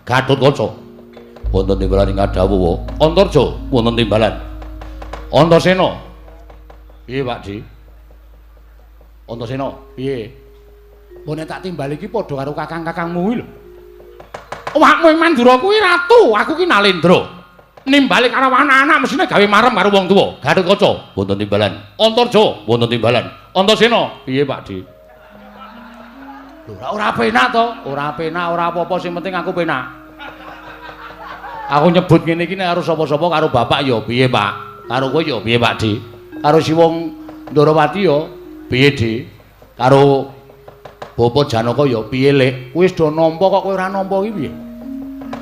Gatotkaca. Wonten timbalan ing kadhawuh. Antarja wonten timbalan. Antasena. Piye, Pak Di? Antasena, piye? Mbok nek tak timbali iki padha karo kakang-kakangmu kuwi lho. Awakmu ing Mandura kuwi ratu, aku ki Nalendra. Nimbali karo anak-anak mesine gawe marem karo wong tuwa. Gatotkaca wonten timbalan. Antarja wonten timbalan. Antasena, piye Pak Di? Lho, ora penak to? Ora penak, ora apa-apa, sing penting aku penak. Aku nyebut ngene iki nek karo sapa-sapa karo bapak ya piye, Pak? Karo kowe ya piye, Pak Di? Karo si wong Ndorowati ya piye, Di? Karo Bapak Janaka ya piye, Lek? Wis do nampa kok kowe ora nampa iki piye?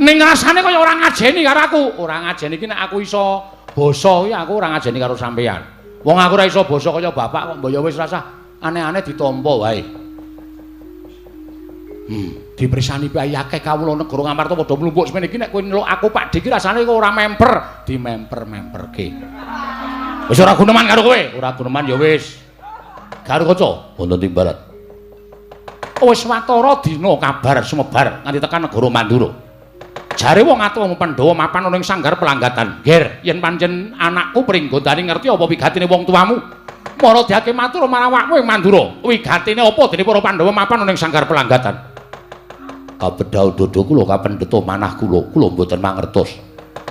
Ning rasane kaya ora ngajeni karo aku. Ora ngajeni iki nek aku iso basa iki aku ora ngajeni karo sampeyan. Wong aku ora iso basa kaya bapak kok mbok ya wis rasah aneh-aneh ditampa wae. Dipersani piye akeh kawula negara Ngamarta padha mlumpuk semene iki nek kowe nyeluk aku Pak Di iki rasane kok ora memper, dimemper-memperke. Wis ora guneman karo kowe, ora guneman ya wis. Garukaca wonten timbalan. Wis watara dina kabar sumebar nganti tekan negara Mandura. Jare wong atuwa Pandhawa mapan ana ing sanggar pelanggatan. Ger, yen pancen anakku Pringgondani ngerti apa wigatine wong tuamu. Mara diake matur marang awakmu ing Mandura. Wigatine apa dene para Pandhawa mapan ana ing sanggar pelanggatan? Kabedhau dodo kula kapendheta manah kula, kula mboten mangertos.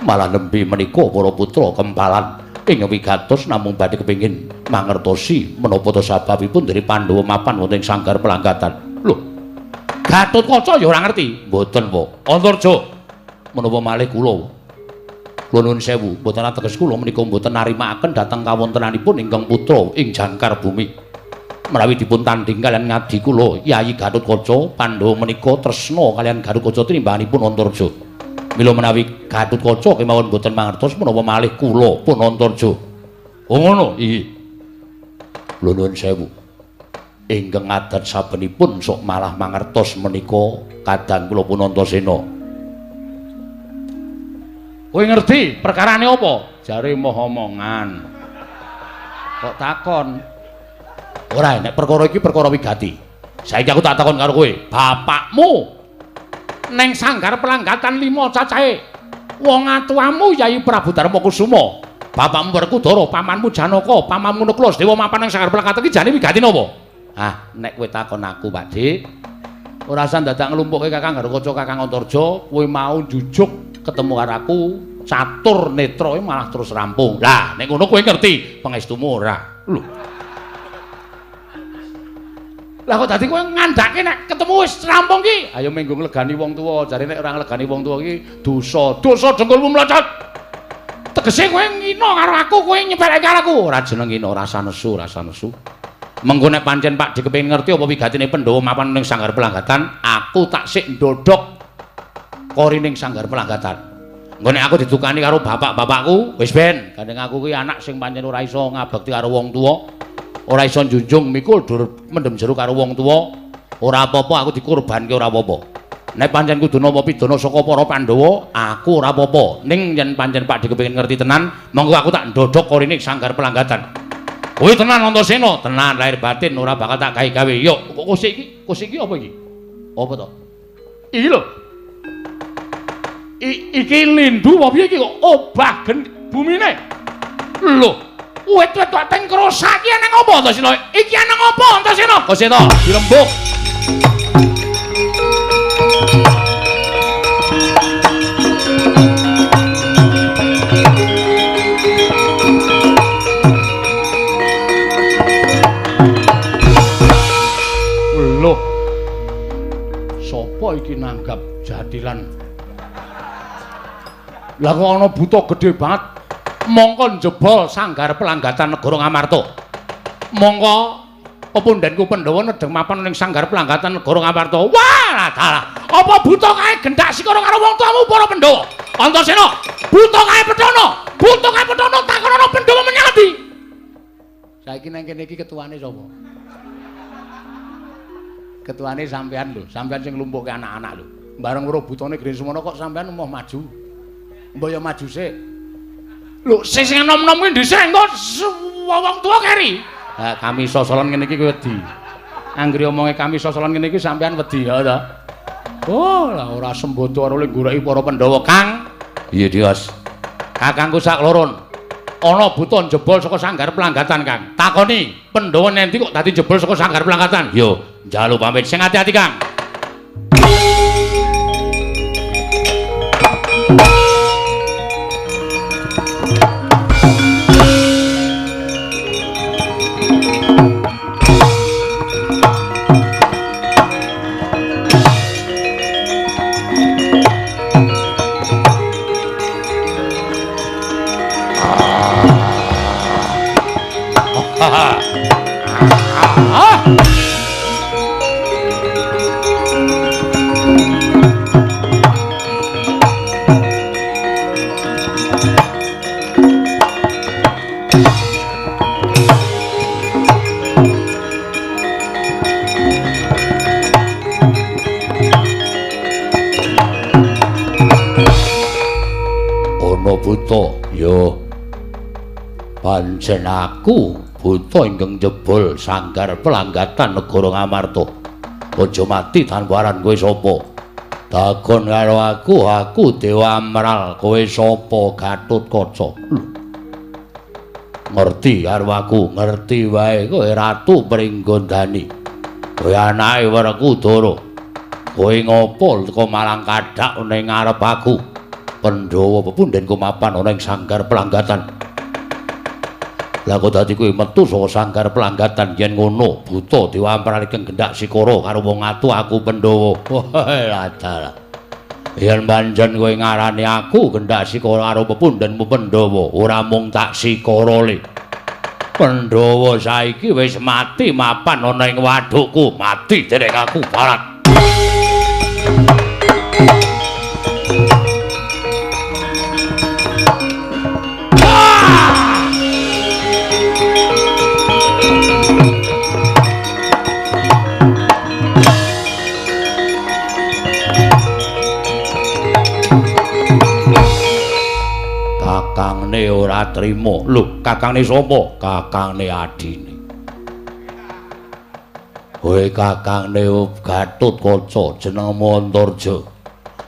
Malah nembe menika para putra kempalan ing wigatos namung badhe kepengin mangertosi menapa ta sababipun dene Pandhawa mapan wonten ing sanggar pelanggatan. Lho, Gatotkaca ya ora ngerti. Mboten, Pak. Antarja menapa malih kula. Kula nuwun sewu, mboten ateges kula menika mboten narimakaken dhateng kawontenanipun ingkang putra ing jangkar bumi. Menawi dipun tanding kalian ngadi kula Yayi Gatotkaca, Pandhawa menika tresna kalian Gatotkaca tinimbanganipun Antarja. Mila menawi Gatotkaca kemawon mboten mangertos menapa malih kula pun Antarja. Oh ngono, iya. Kula nuwun sewu. Ingkang adat sabenipun sok malah mangertos menika kadang kula pun Antasena. Kowe ngerti perkarane apa? Jare moh omongan. Kok takon? Ora, nek perkara iki perkara wigati. Saiki aku tak takon karo kowe, bapakmu neng sanggar pelanggatan 5 cacahe. Wong atuamu Yayi Prabu Darma Kusuma, bapakmu Werkudara, pamanmu Janaka, pamanmu Nakula Sadewa mapan nang sanggar pelanggatan iki jane wigati napa? Ah, nek kowe takon aku, Pak Dik, ora usah dadak nglumpukke Kakang Garukaca, Kakang Antarja, kowe mau njujuk ketemu karo aku, catur netra malah terus rampung. Lah, nek ngono kowe ngerti pangestumu ora? Lho. Lah kok dadi kowe ngandhake nek ketemu wis rampung ki? Ayo menggo nglegani wong tuwa, jare nek ora nglegani wong tuwa ki dosa. Dosa dengkulmu mlocot. Tegese kowe ngina karo aku, kowe nyepeleke karo aku. Ora jeneng ngina, rasa nesu, rasa nesu. Mengko nek pancen Pak Dik kepengin ngerti apa wigatine Pandhawa mapan ning sanggar pelanggatan, aku tak sik ndodhok kori ning sanggar pelanggatan. Engko nek aku didukani karo bapak-bapakku, wis ben, gandeng aku kuwi anak sing pancen ora iso ngabekti karo wong tuwa. Ora iso njunjung mikul dur mendem jero karo wong tuwa, ora apa-apa aku dikurbanke ora apa-apa. Nek pancen kudu nampa pidana saka para Pandhawa, aku ora apa-apa. Ning yen pancen Pak Dik kepengin ngerti tenan, monggo aku tak ndodhok korine sanggar pelanggatan. Kowe tenan Antasena, tenan lahir batin ora bakal tak gawe-gawe. Yo, kok kosik iki? Kosik iki apa iki? Apa to? Iki lho. Iki lindu apa piye iki kok obah bumine? Lho. Wit-wit kok teng krosa iki ana apa Antasena? Iki ana apa Antasena? Koseta dirembuk. Lho. Sapa iki nanggap jathilan? Lah kok ana buta gedhe banget. Mongko njebol sanggar pelanggatan negara Ngamarta. Mongko pepundhenku Pandhawa nedheng mapan ning sanggar pelanggatan negara Ngamarta. Wah, dalah. Apa buta kae gendak sikara karo wong tuamu para Pandhawa? Antasena, buta kae pethana. Buta kae pethana takonono Pandhawa menyang endi? Saiki nang kene iki ketuane sapa? Ketuane sampean lho, sampean sing nglumpukke anak-anak lho. Bareng weruh butane Gren Sumono kok sampean emoh maju. Mbok ya maju sik. Lho, sing enom-enom kuwi dhisik engko wong tuwa keri. Ha, kami sosolan ngene iki kowe wedi. Anggere omonge kami sosolan ngene iki sampean wedi ya ta. Oh, lah ora sembodo karo goleki para Pandhawa, Kang. Iya, Dios. Kakangku sak loron. Ana buta jebol saka sanggar Planggatan, Kang. Takoni, Pandhawa nendi kok dadi jebol saka sanggar Planggatan? Yo, njaluk pamit sing ati-ati, Kang. Buta, yo pancen aku buta ingkang jebol sanggar Planggatan negara Ngamarta. Aja mati tanpa aran kowe sapa? Takon karo aku, aku Dewa Amral, kowe sapa? Gatotkaca. Ngerti karo aku, ngerti wae kowe Ratu Pringgondani. Kowe anake Werkudara. Kowe ngopo teka malang kadhak ning ngarep aku? Pandhawa pepundhenku mapan ana ing sanggar Planggatan. Lah kok dadi kowe metu saka sanggar Planggatan yen ngono buta Dewa Amral ingkang gendhak sikara karo wong atu aku Pandhawa. Wah, dalah. Yen pancen kowe ngarani aku gendhak sikara karo pepundhenmu Pandhawa, ora mung tak sikara le. Pandhawa saiki wis mati mapan ana ing wadukku, mati dening aku barat. Kakangne ora trima. Lho, kakangne sapa? Kakangne adine. Kowe kakangne Gatotkaca jenengmu Antarja.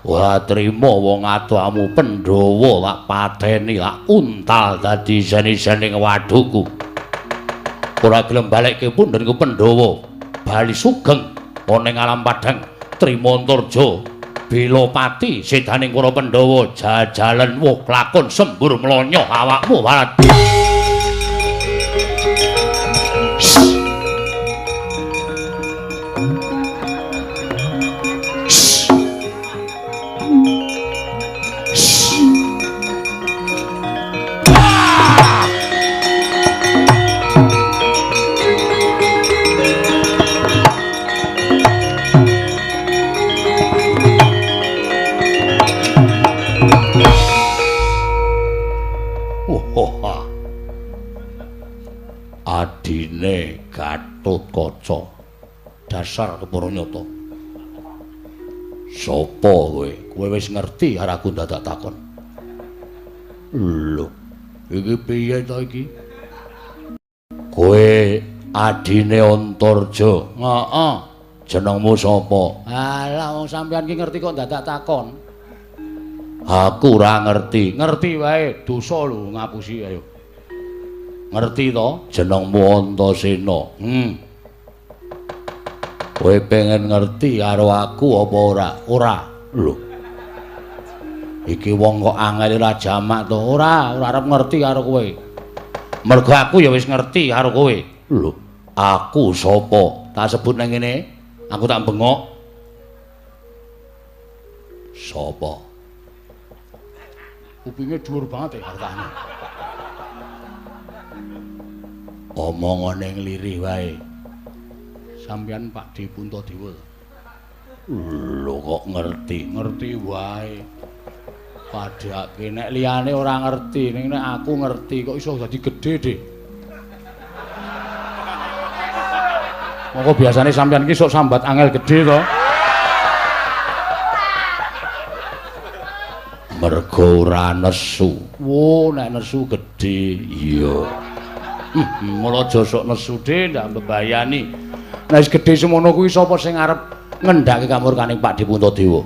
Ora trima wong atuamu Pandhawa lak pateni lak untal dadi isen-isening wadukku. Ora gelem balekke pundhenku Pandhawa. Bali sugeng ana ing alam padhang trima Antarja. Bilopati sedaning para Pandhawa jajalen wuh lakon sembur mlonyoh awakmu barat. Adine Gatotkaca dasar kepara nyata. Sapa kowe? Kowe wis ngerti karo aku dadak takon. Lho, iki piye to iki? Kowe adine Antarja. Heeh. Jenengmu sapa? Alah wong sampeyan ki ngerti kok dadak takon. Aku ora ngerti. Ngerti wae, dosa lho ngapusi ayo. Ngerti to? Jenengmu Antasena. Kowe pengen ngerti karo aku apa ora? Ora. Lho. Iki wong kok angel ora jamak to? Ora, ora arep ngerti karo kowe. Mergo aku ya wis ngerti karo kowe. Lho, aku sapa? Tak sebut nang ngene, aku tak bengok. Sapa? Kupinge dhuwur banget ya hartane. Omongane nglirih wae. Sampeyan Pak D Puntadewa. Lho kok ngerti? Ngerti wae. Padhake nek liyane ora ngerti, ning nek aku ngerti kok iso dadi gedhe, Dik. Monggo biasane sampeyan iki sok sambat angel gedhe to. Mergo ora nesu. Wo, nek nesu gedhe. Iya. Mula aja sok nesu, Dik, ndak mbebayani. Nek wis gedhe semono kuwi sapa sing arep Ngendhake kamurkaning Pakdhe Puntadewa.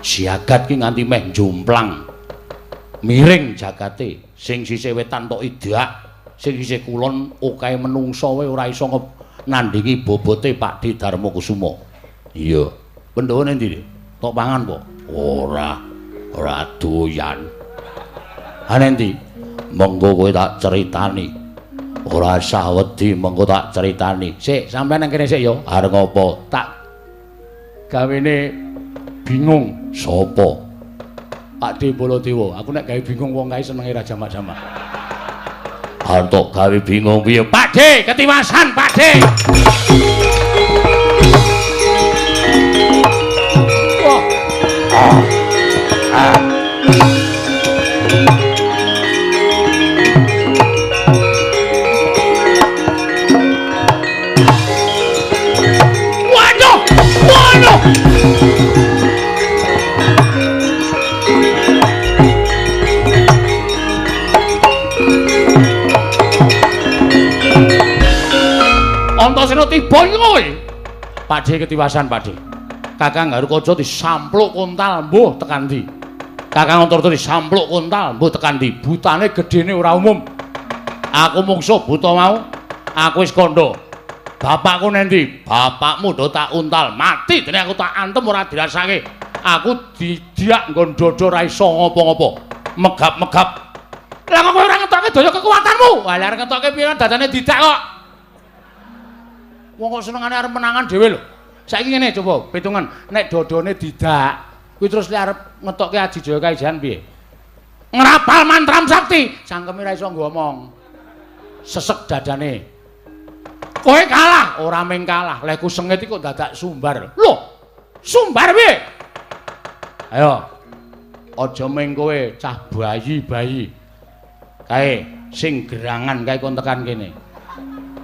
Jagat ki nganti meh jomplang. Miring jagate, sing sisih wetan tok idak, sing sisih kulon okahe menungsa wae ora iso nandhingi bobote Pakdhe Darmakusuma. Iya. Pandhawa endi? Tok pangan po? Ora. Ora doyan. Ha endi? Monggo kowe tak critani. Ora usah wedi, monggo tak critani. Sik, sampeyan nang kene sik ya. Arep ngopo? Tak gawene bingung. Sopo? Pakdhe Baladewa. Aku nek gawe bingung wong kae senenge ra jamak-jamak. Arep tok gawe bingung piye? Pakdhe, ketiwasan, Pakdhe. Wah. Ah. Waduh! Waduh! Antasena tiba iki kowe. Pakdhe ketiwasan, Pakdhe. Kakang Garukaca disampluk kontal mbuh tekan ndi. Kakang Antarja disampluk kontal mbuh tekan ndi. Butane gedene ora umum. Aku mungsuh buta mau. Aku wis kandha. Bapakku nendi? Bapakmu do tak untal mati dene aku tak antem ora dirasake. Aku didiak nggon dada ora iso ngopo-ngopo. Megap-megap. Lah kok kowe ora ngetokke daya kekuatanmu? Wah, lah arep ngetokke piye dadane didak kok. Wong kok senengane arep menangan dhewe lho. Saiki ngene coba pitungan, nek dodone didak, kuwi terus lek arep ngetokke Aji Jaya Kaijan piye? Ngrapal mantram sakti, cangkeme ora iso ngomong. Sesek dadane. Kowe kalah, ora mung kalah, lehku sengit iki kok dadak sumbar. Lho, sumbar piye? Ayo. Aja mung kowe cah bayi-bayi. Kae sing gerangan kae kon tekan kene.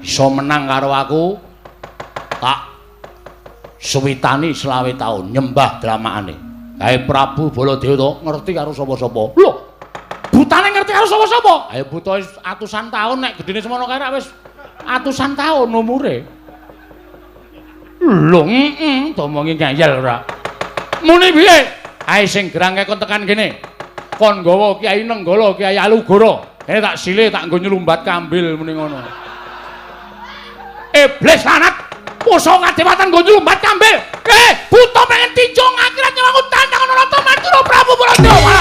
Iso menang karo aku. Tak suwitani 25 taun nyembah dramakane. Kae Prabu Baladewa to ngerti karo sapa-sapa. Lho, butane ngerti karo sapa-sapa? Ayo buta atusan taun nek gedene semono kae wis atusan taun umure. Lho, heeh, domongi ngeyel ora. Muni piye? Ae sing gerang kae kon tekan kene. Kon nggawa Kyai Nenggala, Kyai Alugoro. Kene tak sile tak nggo nyelumbat kambil muni ngono. Iblis lanat. Pusaka kadewatan nggo nyelumbat kambil. Buta pengen tinjung akhirat nyawaku tantang Nata Mandura Prabu Baladewa.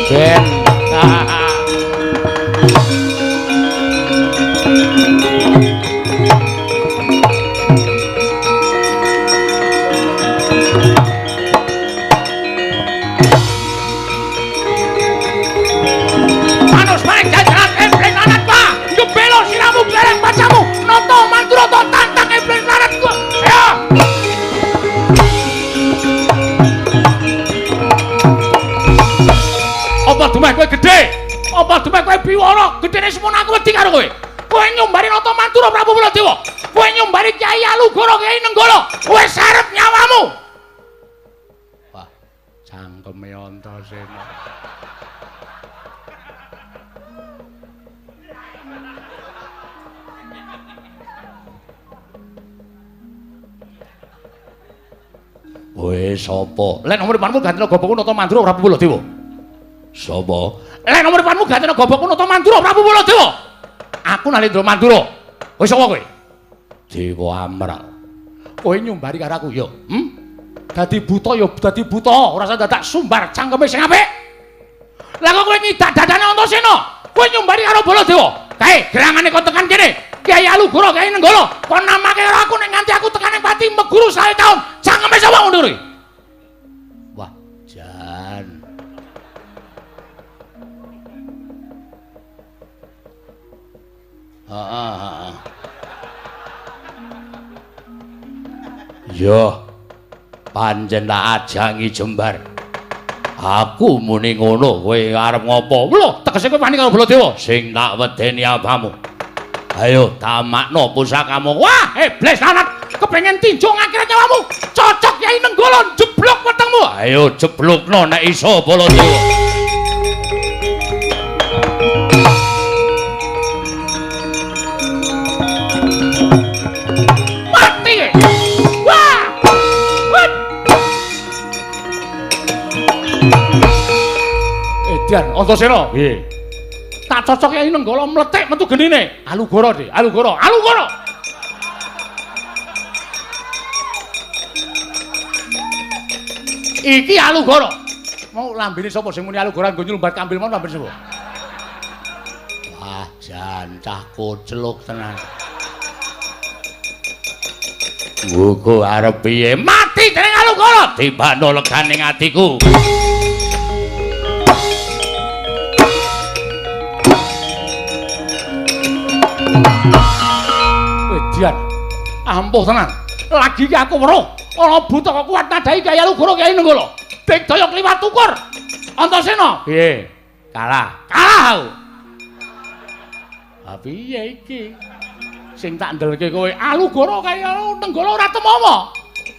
Ben. Manus maring jajaran iblis lanat, Pak. Ngebelo siramu glereng pacamu. Nata Mandura to tantang iblis lanat gua. Ayo. Apa dumeh kowe gedhe? Apa dumeh kowe biwara? Gedene semono aku wedi karo kowe. Kowe nyumbari Nata Mandura Prabu Baladewa. Kowe nyumbari Kyai Alugoro, Kyai Nenggala. Kowe sarep nyawamu. Wah, cangkeme Antasena. Kowe sapa? Lek nomor depanmu gantena gobokku Nata Mandura Prabu Baladewa. Sapa? Lek nomor depanmu gantena gobokku Nata Mandura Prabu Baladewa. Aku Nalendra Mandura. Kowe sapa kowe? Dewa Amral. Kowe nyumbari karo aku ya? Hm? Dadi buta ya dadi buta, ora usah dadak sumbar cangkeme sing apik. Lah kok kowe ngidak dadane Antasena? Kowe nyumbari karo Baladewa. Kae gerangane kon tekan kene. Kyai Alugoro, Kyai Nenggala, kon namake karo aku nek nganti aku tekan ning pati meguru 100 taun. Cangkeme sapa ngono kuwi? Wah, jan. Heeh, heeh. Yo. Pancen tak ajangi jembar. Aku muni ngono, kowe arep ngopo? Lho, tegese kowe wani karo Baladewa? Sing tak wedeni apamu? Ayo tamakno pusakamu. Wah, iblis lanat, kepengin tinjung akhirat nyawamu. Cocok Kyai Nenggala jeblok wetengmu. Ayo jeblokno nek iso Baladewa. Edan, Antasena. Piye? Tak cocok Kyai Nenggala mlethik metu genine. Alugoro, Dik. Alugoro. Alugoro. Iki Alugoro. Mau lambene sapa sing muni Alugoro nggo nyumbat kambil mau lambene sapa? Wah, jan cah kocluk tenan. Nggo arep piye? Mati dening Alugoro. Tibano legane atiku. Edian, ampuh tenan. Lagi iki aku weruh ana buta kok kuat nadhahi Kyai Alugoro Kyai Nenggala. Digdaya kliwat ukur. Antasena. Piye? Kalah. Kalah aku. Ha piye iki? Sing tak ndelke kowe Alugoro Kyai Nenggala ora temowo.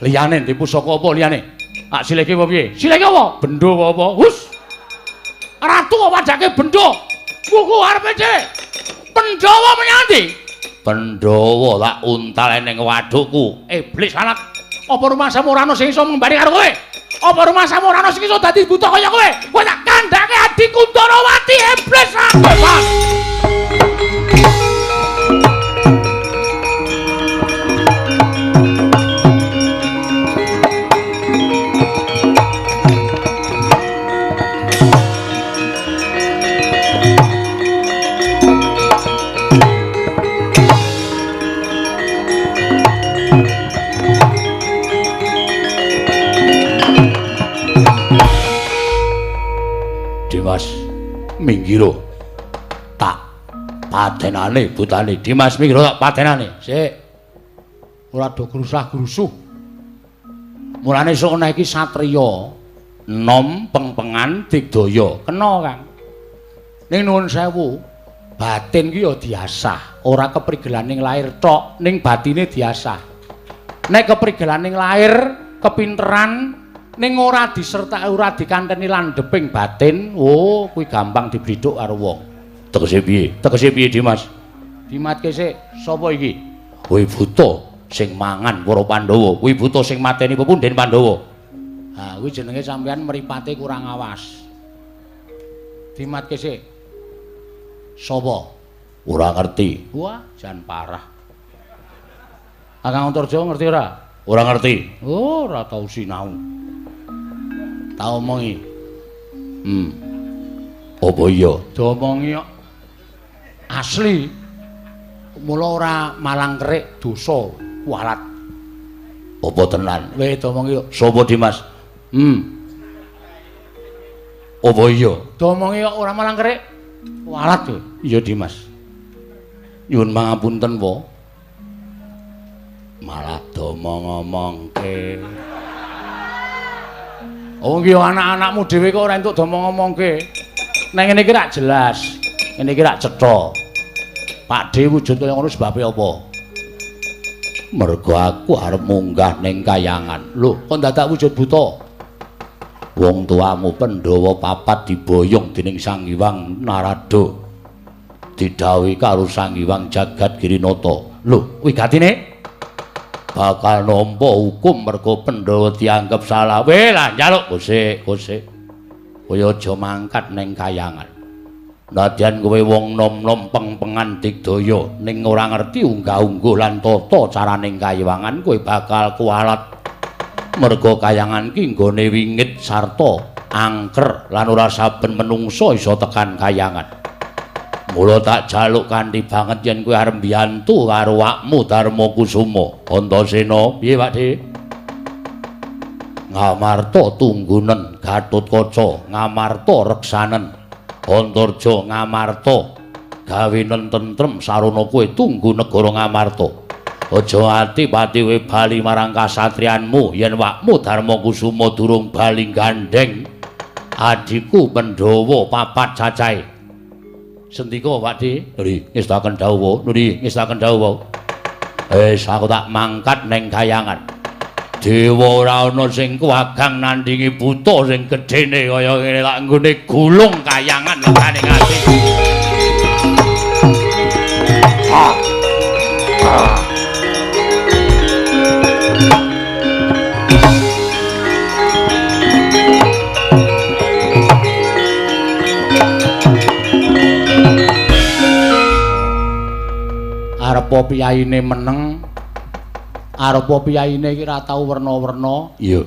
Liyane ndi pusaka apa liyane? Tak silihke apa piye? Silihke apa? Bendo apa apa? Hus. Ratu kok wajake bendo. Buku arepe dhewe. Pandhawa menyang ndi? Pandhawa tak untal ning wadukku. Iblis anak. Apa rumangsamu ora ana sing iso ngembari karo kowe? Apa rumangsamu ora ana sing iso dadi buta kaya kowe? Kowe tak kandhake adikku Ndarawati iblis anak. Dimas minggiro tak patenane butane. Dimas minggiro tak patenane. Sik. Ora do grusah-grusuh. Mulane sok ana iki satriya nom pengpengan digdaya. Kena, Kang. Ning nuwun sewu, batin ki ya diasah, ora keprigelaning lahir tok, ning batine diasah. Nek keprigelaning lahir, kepinteran ning ora disertai ora dikanteni landheping batin, oh kuwi gampang diblidhuk karo wong. Tegese piye? Tegese piye, Dimas? Dimatke sik, sapa iki? Kuwi buta sing mangan para Pandhawa, kuwi buta sing mateni pepundhen Pandhawa. Ha, kuwi jenenge sampean mripate kurang awas. Dimatke sik. Sapa? Ora ngerti. Wah, jan parah. Kakang Antarja ngerti ora? Ora ngerti. Oh, ora tau sinau. Tak omongi. Apa iya? Diomongi kok. Asli. Mula ora malang kerik dosa kualat. Apa tenan? Weh diomongi kok. Sapa Dimas? Apa iya? Diomongi kok ora malang kerik kualat kowe. Iya Dimas. Nyuwun pangapunten, wa. Malah domong-omongke. Oh iki anak-anakmu dhewe kok ora entuk domong-omongke. Nang ngene iki rak jelas. Ngene iki rak cetha. Pakdhe wujud kaya ngono sebabe apa? Mergo aku arep munggah ning kayangan. Lho, kok dadak wujud buta? Wong tuamu Pandhawa papat diboyong dening Sang Hyang Narada. Didhawuhi karo Sang Hyang Jagat Girinata. Lho, wigatine bakal nampa hukum mergo Pandhawa dianggep salah. Weh lah njaluk kosek kosek. Kowe aja mangkat ning kayangan. Nadyan kowe wong nom-nom pengpengan digdaya ning ora ngerti unggah-ungguh lan tata caraning kayangan kowe bakal kualat. Mergo kayangan ki nggone wingit sarta angker lan ora saben menungsa iso tekan kayangan. Mula tak jaluk kanthi banget yen kowe arep mbiyantu karo awakmu Darma Kusuma. Antasena, piye Pak Dik? Ngamarta tunggunen Gatotkaca, Ngamarta reksanen Antarja, Ngamarta gawenen tentrem sarana kowe tunggu negara Ngamarta. Aja ati pati kowe bali marang kasatriyanmu yen wakmu Darma Kusuma durung bali gandheng adhiku Pandhawa papat cacahe. Sendika Pak Dik. Nuri ngestaken dawuh, nuri ngestaken dawuh. Wis aku tak mangkat ning kayangan. Dewa ora ana sing kuwagang nandingi buta sing gedene kaya ngene tak nggone gulung kayangan legane ati. Arepa piyayine meneng, arepa piyayine iki ora tau werna-werna. Iya.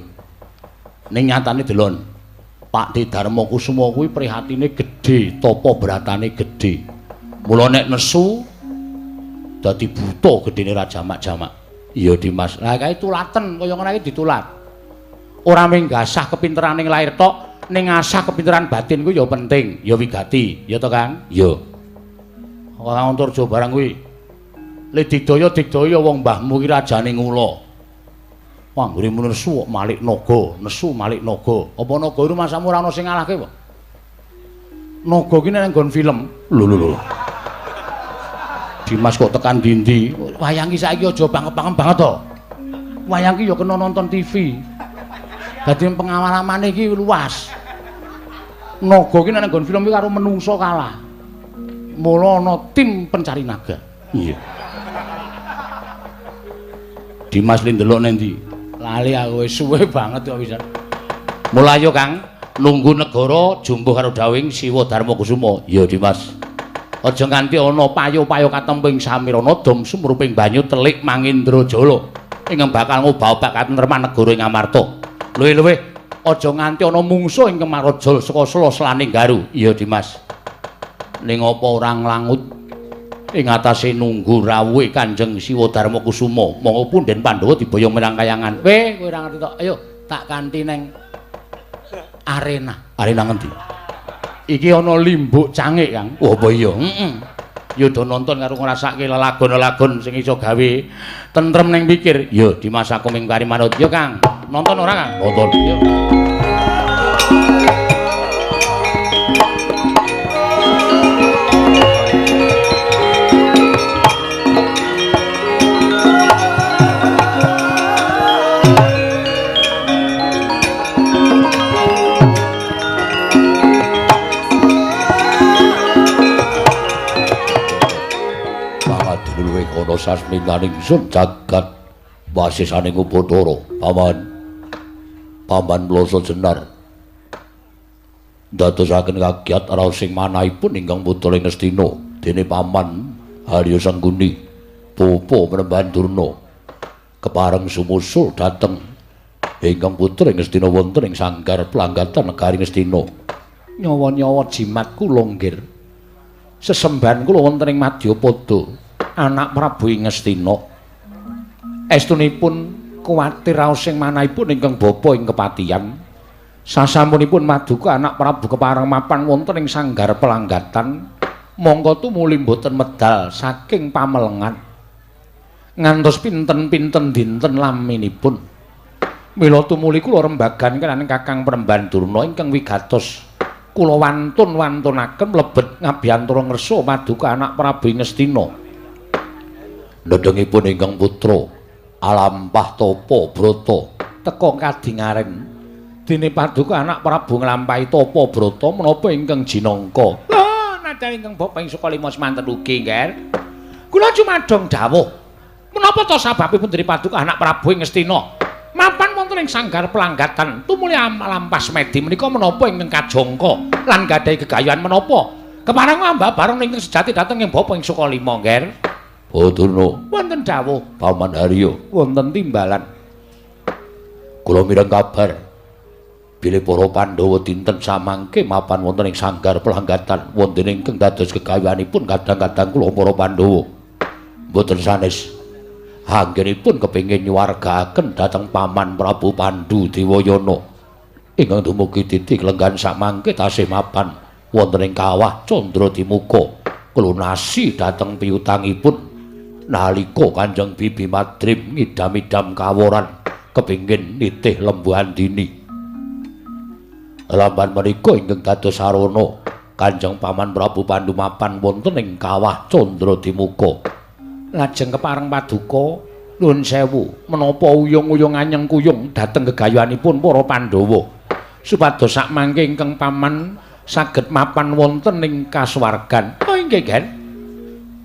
Ning nyatane delon, Pakdhe Darma Kusuma kuwi prihatine gedhe, tapa bratane gedhe. Mula nek nesu dadi buta gedene ra jamak-jamak. Iya Dimas. Lah kae tulaten kaya ngono iki ditulat. Ora mung gasah kepinteraning lahir tok, ning ngasah kepinteran batin kuwi ya penting, ya wigati, ya to Kang? Iya. Ora Antarja barang kuwi. Le digdaya digdaya wong mbahmu ki rajane ngula. Anggere nesu kok malik naga, nesu malik naga. Apa naga rumasamu ora ana sing ngalahke apa? Naga ki nek nggon film. Lho lho lho. Dimas kok tekan dindi. Wayang ki saiki aja pangep-pangep banget to. Wayang ki ya kena nonton TV. Dadi pengalamane iki luas. Naga ki nek nggon film ki karo menungso kalah. Mula ana tim pencari naga. Iya. Dimas li ndelok nang ndi? Lali aku wis suwe banget kok bisa. Mula ayo Kang, nunggu negara jumbuh karo dawing Siwa Darma Kusuma. Iya Dimas. Aja nganti ana payo-payo katemping samirana dom sumruping banyu telik mangindra jala ingkang bakal ngobah-obah katentreman negara ing Amarta. Luwih-luwih aja nganti ana mungsuh ingkang marajal saka sela-selaning Garu. Iya Dimas. Ning apa ora nglangut ing atase nunggu rawuhe Kanjeng Siwa Darma Kusuma. Monggo punden Pandhawa diboyong menyang kayangan. Weh, kowe ora ngerti tok. Ayo tak kanthi neng arena. Arena ngendi? Iki ana limbuk cangik, Kang. Oh, apa iya? Heeh. Ya do nonton karo ngrasake lelagon-lelagon sing iso gawe tentrem ning pikir. Ya Dimas aku ming kari manut. Yo Kang, nonton ora Kang? Nonton. Yo. Ana sasmintaning sun jagat wasisaning Upacara. Paman, paman mloso jenar ndadosaken kagiat raos sing manahipun ingkang putra ing Ngastina. Dene paman Harya Sangkuni pupa Panembahan Durna kepareng sumusul dhateng ingkang putra ing Ngastina wonten ing sanggar planggatan negari Ngastina. Nyawa-nyawa jimat kula nggir, sesembahan kula wonten ing Madyapada. Anak Prabu ing Ngastina estunipun kuwatir raos sing manahipun ingkang bapa ing kepatihan. Sasampunipun maduka anak Prabu kepareng mapan wonten ing sanggar pelanggatan, mongko tumuli mboten medal saking pamelengan ngantos pinten-pinten dinten laminipun. Mila tumuli kula rembagan kaliyan Kakang Panembahan Durna ingkang wigatos kula wantun-wantunaken mlebet ngabiyantara ngersa maduka anak Prabu ing Ngastina. Ndedengipun ingkang putra alampah tapa brata teka kadingaren. Dene paduka anak Prabu nglampahi tapa brata menapa ingkang jinangka. Lha nadyan ingkang bapa ing Sukalima semanten ugi nggih. Kula cumadong dawuh. Menapa to sababipun dene paduka anak Prabu ing Ngastina mapan wonten ing sanggar pelanggatan tumuli lampah semedi menika menapa ingkang kajangka lan gadhahi gegayuhan menapa? Kepareng ambah bareng ingkang sejati dhateng ing bapa ing Sukalima nggih. Durna wonten dawuh Paman Harya wonten timbalan. Kula mireng kabar bilih para Pandhawa dinten samangke mapan wonten ing sanggar pelanggatan wonten ingkang dados gegayuhanipun kadang-kadang kula para Pandhawa mboten sanes anggenipun kepengin nyuwargaaken dhateng Paman Prabu Pandu Dewayana ingkang dumugi titik lenggan samangke tasih mapan wonten ing kawah Candradimuka klunasi dhateng piutangipun nalika Kanjeng Bibi Madrim ngidam-idam kaworan kepingin nitih Lembu Andini. Lamban menika ingkang dados sarana Kanjeng Paman Prabu Pandu mapan wonten ing kawah Candradimuka. Lajeng kepareng paduka nuwun sewu menapa uyung-uyung anyeng kuyung dhateng gegayuhanipun para Pandhawa supados sakmangke ingkang paman saged mapan wonten ing kasuwargan. Oh inggih, Gen.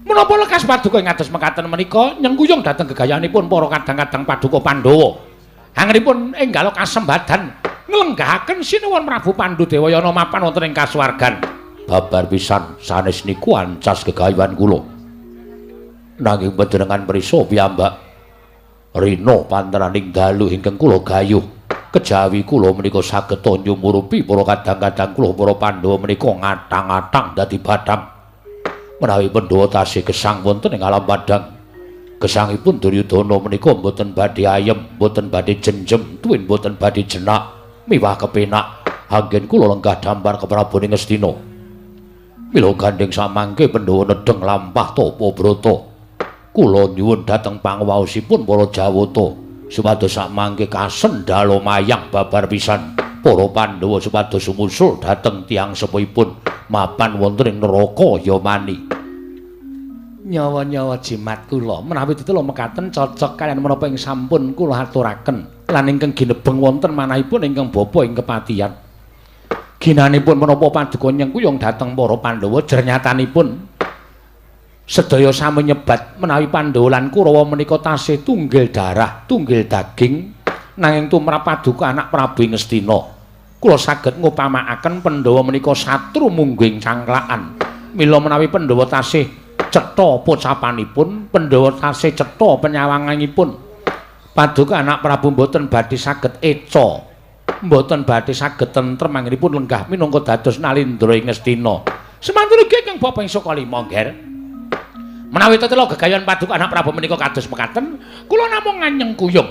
Menapa lekas paduka ing ados mekaten menika nyengkuyung dhateng gegayanipun para kadang-kadang paduka Pandhawa. Anggenipun enggal kasembadan nglenggahaken Sinuwun Prabu Pandu Dewayana mapan wonten ing kasuwargan. Babar pisan sanes niku ancas gegayuhan kula. Nanging panjenengan prisa piyambak rina panteraning dalu ingkang kula gayuh. Kejawi kula menika saged nyumurupi para kadang-kadang kula para Pandhawa menika ngatang-atang dadi bathang. Menawi Pandhawa tasih gesang wonten ing alam padhang, gesangipun Duryudana menika mboten badhe ayem, mboten badhe jenjem, tuwin mboten badhe jenak, miwah kepenak. Anggen kula lenggah dampar keprabon ing Ngastina. Mila gandheng samangke Pandhawa nedheng lampah tapa brata. Kula nyuwun dhateng pangwaosipun para Jawata supados samangke kasendhala mayang babar pisan para Pandhawa supados sumusul dhateng tiyang sepuhipun mapan wonten ing neraka Yamani. Nyawa-nyawa jimat kula menawi tetela mekaten cocok kaliyan menapa ing sampun kula aturaken lan ingkang ginebeng wonten manahipun ingkang bapa ing kepatihan. Ginanipun menapa paduka nyengkuyung dhateng para Pandhawa jernyatanipun sedaya sami nyebat menawi Pandhawa lan Kurawa menika tasih tunggil darah, tunggil daging nanging tumrap paduka anak Prabu Ngastina. Kula saged ngupamakaken Pandhawa menika satru mungguing cangklakan. Mila menawi Pandhawa tasih cetha pocapanipun, Pandhawa tasih cetha penyawanganipun, paduka anak Prabu mboten badhe saged eca, mboten badhe saged tentrem anggenipun lenggah minangka dados nalindra ing Ngastina. Semanten ugi ingkang bapa ing Sukalima, Ngger. Menawi tetela gegayan paduka anak Prabu menika kados mekaten, kula namung nganyeng kuyung.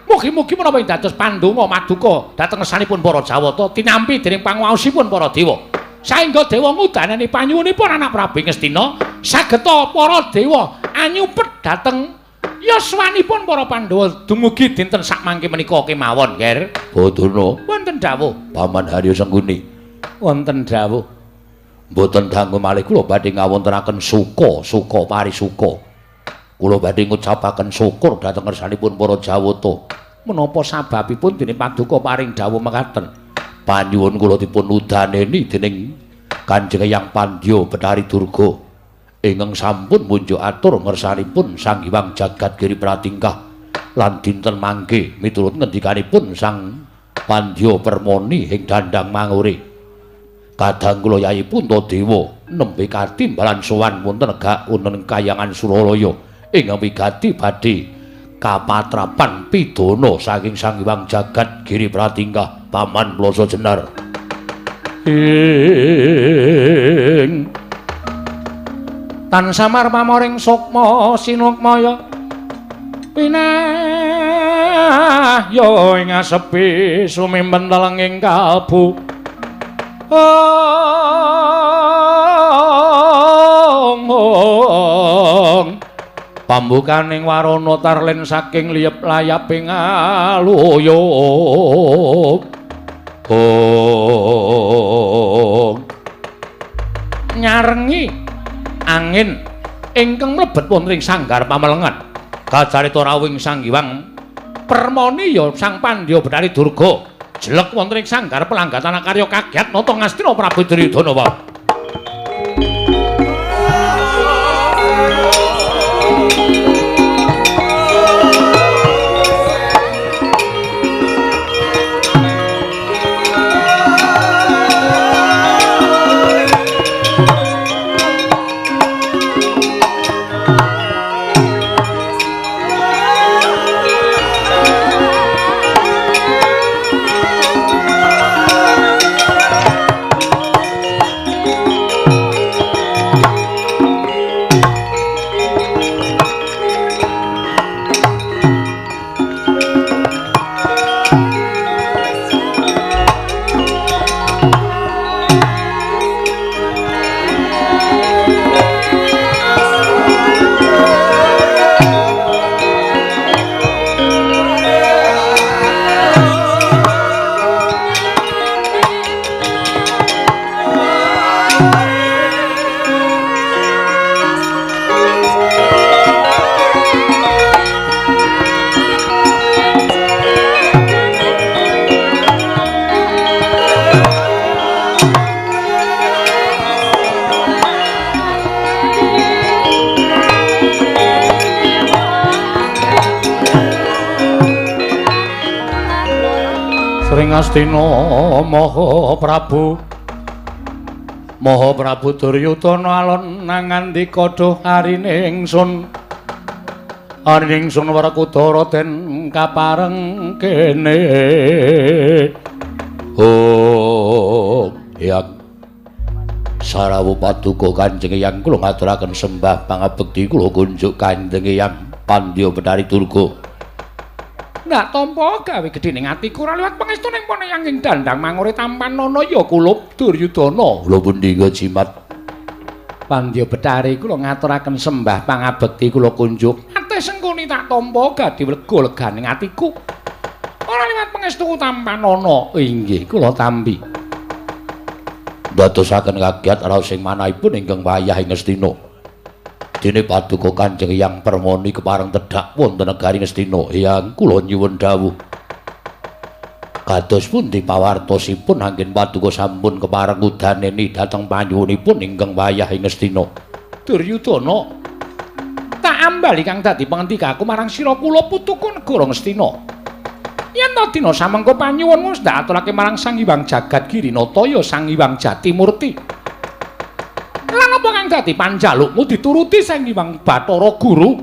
Mugi-mugi menapa ing dados pandonga maduka dhateng ngersanipun para Jawata tinampi dening panguwaosipun para dewa. Saengga dewa ngudanani panyuwunipun anak Prabu Ngastina, sageta para dewa anyupet dhateng yaswanipun para Pandhawa dumugi dinten sakmangke menika kemawon, Nger. Badana wonten dawuh Paman Haryo Sengkuni. Wonten dawuh. Mboten dangu malih kula badhe ngawontenaken suka, suka parisuka. Kula badhe ngucapaken syukur dhateng ngersanipun para Jawata. Menapa sababipun dene paduka paring dawuh mekaten? Panyuwun kula dipun udaneni dening Kanjeng Hyang Pandya Bethari Durga ingkang sampun munjuk atur ngersanipun Sang Hyang Jagat Giri Pratingkah lan dinten mangke miturut ngendikanipun Sang Pandya Permoni ing dandang mangure. Kadang kula Yayi Puntadewa nembe katimbalan sowan wonten negak wonten kayangan Suralaya ingkang wigati badhe kapatrapan pidana saking Sang Hyang Jagat Giri Pratingkah Paman Ploso Jenar. Ing tan samar pamoring sukma sinukmaya pinah ya ing asepi sumimpen telenging kalbu. Ong ong pambukaning warana tarlen saking liyep layaping aluyup. Ong nyarengi angin ingkang mlebet wonten ing sanggar pamelengan. Kacarita rawuhing Sang Hyang Permoni ya Sang Pandya Bethari Durga jelek wonten ing sanggar pelanggatan karya kagiat nata Ngastina Prabu Duryudana wae. Ngastina Maha Prabu Maha Prabu Duryudana alon nangandika duh arine ingsun. Aning sun Werkudara den kapareng kene. Oh, Hyang Sarawu Paduka Kanjeng Hyang kula ngaturaken sembah pangabekti kula kunjuk Kanjeng Hyang Pandya Betari Durga. Ndak tampa gawe gedhe ning atiku ora liwat pangestu ning pone yang ing dandang mangure tampan ana ya kulup Duryudana. Kula pundi jimat Pandya Betari kula ngaturaken sembah pangabekti kula kunjuk. Ate Sengkuni tak tampa gadi lega leganing atiku. Ora liwat pangestu tampan ana. Inggih kula tampi. Ndadosaken kagiat raos sing manahipun ingkang wayah ing Ngastina. Dene Paduka Kanjeng Hyang Permoni kepareng tedhak wonten negari Ngastina. Hyang kula nyuwun dawuh. Kados pundi pawartosipun anggen Paduka sampun kepareng udaneni dhateng panyuwunipun ingkang wayah ing Ngastina. Duryudana, tak ambali kang dadi pangandikaku marang sira kula putuku negara Ngastina. Yen ta dina samengko panyuwunmu wis ndak aturake marang Sang Hyang Jagat Girinata ya Sang Hyang Jatimurti. Lan apa kang dadi panjalukmu dituruti Sang Hyang Bathara Guru?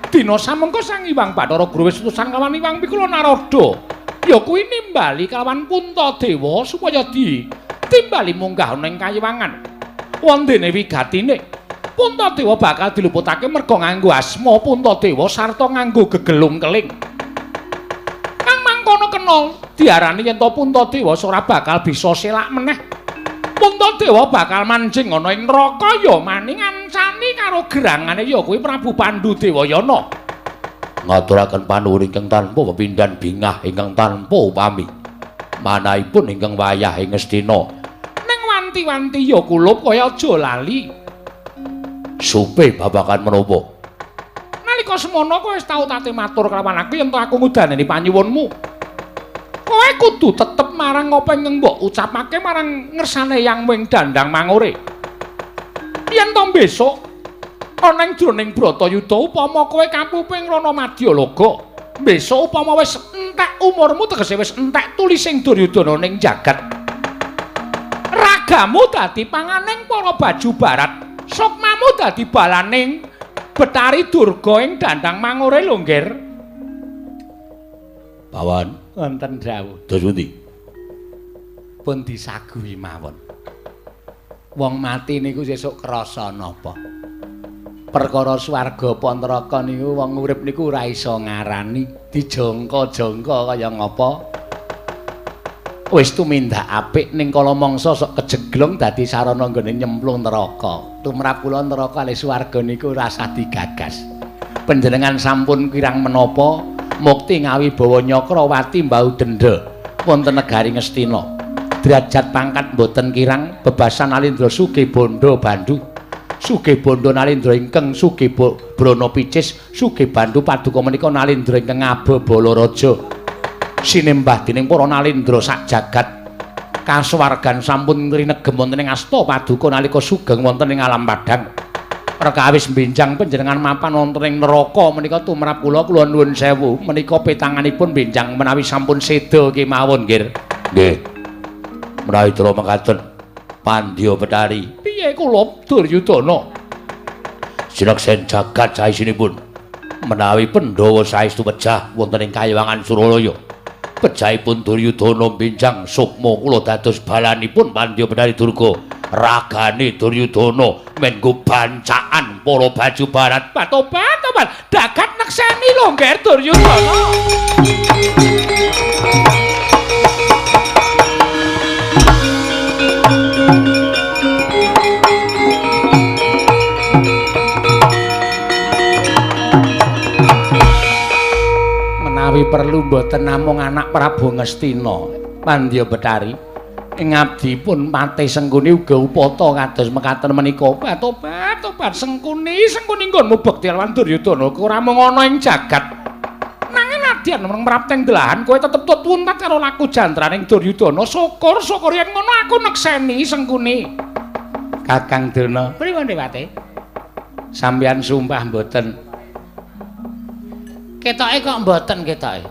Dina samengko Sang Hyang Bathara Guru wis utusan kawan Hyang Pikula Narada. Ya kuwi nimbali kalawan Puntadewa supaya ditimbali munggah ana ing kayiwangan. Wondene wigatine Puntadewa bakal diluputake merga nganggo asma Puntadewa sarta nganggo gegelung keling. Kang mangkono kena diarani yen to Puntadewa ora bakal bisa selak meneh. Puntadewa bakal manjing ana ing neraka ya maning ngancani karo gerangane ya kuwi Prabu Pandu Dewayana. Ngaturaken panuwun ingkang tanpa pepindhan bingah ingkang tanpa upami. Manahipun ingkang wayah ing Ngastina. Ning wanti-wanti ya kulup kaya aja lali. Supe babagan menapa? Nalika semono kowe wis tau tate matur kelawan aku yen to aku ngudaneni panyuwunmu. Kowe kudu tetep marang apa ingkang mbok ucapake marang ngersane Yang wing dandang mangure. Yen to besok ana ing jroning Bratayuda upama kowe kapuping Rana Madyalaga, besok upama wis entek umurmu tegese wis entek tulising Duryudana ning jagat. Ragamu dadi panganing para baju barat, sukmamu dadi balaning Betari Durga ing dandang mangure lho, Ngger. Pawan wonten dawuh. Dos pundi? Pun disaguhi mawon. Wong mati niku sesuk krasa napa? Perkara swarga apa neraka niku wong urip niku ora iso ngarani, dijangka-jangka kaya ngapa. Wis tumindak apik ning kala mangsa sok kejeglong dadi sarana nggone nyemplung neraka. Tumrap kula neraka kalih swarga niku ora usah digagas. Panjenengan sampun kirang menapa mukti ngawibawa Nyakrawati mbau denda wonten negari Ngastina. Derajat pangkat mboten kirang bebasan Nalindra sugih bondo bandu. Sugih bondo Nalindra ingkang sugih brana picis, sugih bandu paduka menika Nalindra ingkang ngaba Balaraja. Sinembah dening para Nalindra sak jagat kasuwargan sampun rinegem wonten ing asta paduka nalika sugeng wonten ing alam padhang. Perkawis benjang panjenengan mapan wonten ing neraka menika tumrap kula kula nuwun sewu menika petanganipun benjang menawi sampun seda kemawon, Nggir. Nggih. Menawi dra mekaten Pandya Betari. Piye kula Duryudana? Sineksen jagat saisinipun menawi Pandhawa saestu pejah wonten ing kayiwangan Suralaya. Pejahipun Duryudana benjang sukma kula dados balanipun Pandya Betari Durga. Ragane Duryudana menggo bancaan para baju barat. Tobat tobat dagat nekseni lho Ngger Duryudana. Menawi perlu mboten namung anak Prabu Ngastina Pandya Betari ing abdi pun Patih Sengkuni uga upata kados mekaten menika. Tobat tobat Sengkuni Sengkuni nggonmu bekti lawan Duryudana ora mung ana ing jagat nanging nadyan mrapteng delahan kowe tetep tut wuntat karo laku jantraning Duryudana. Syukur syukur yen ngono aku nekseni Sengkuni. Kakang Durna pripun Dewate? Sampeyan sumpah mboten? Ketoke kok mboten ketoke.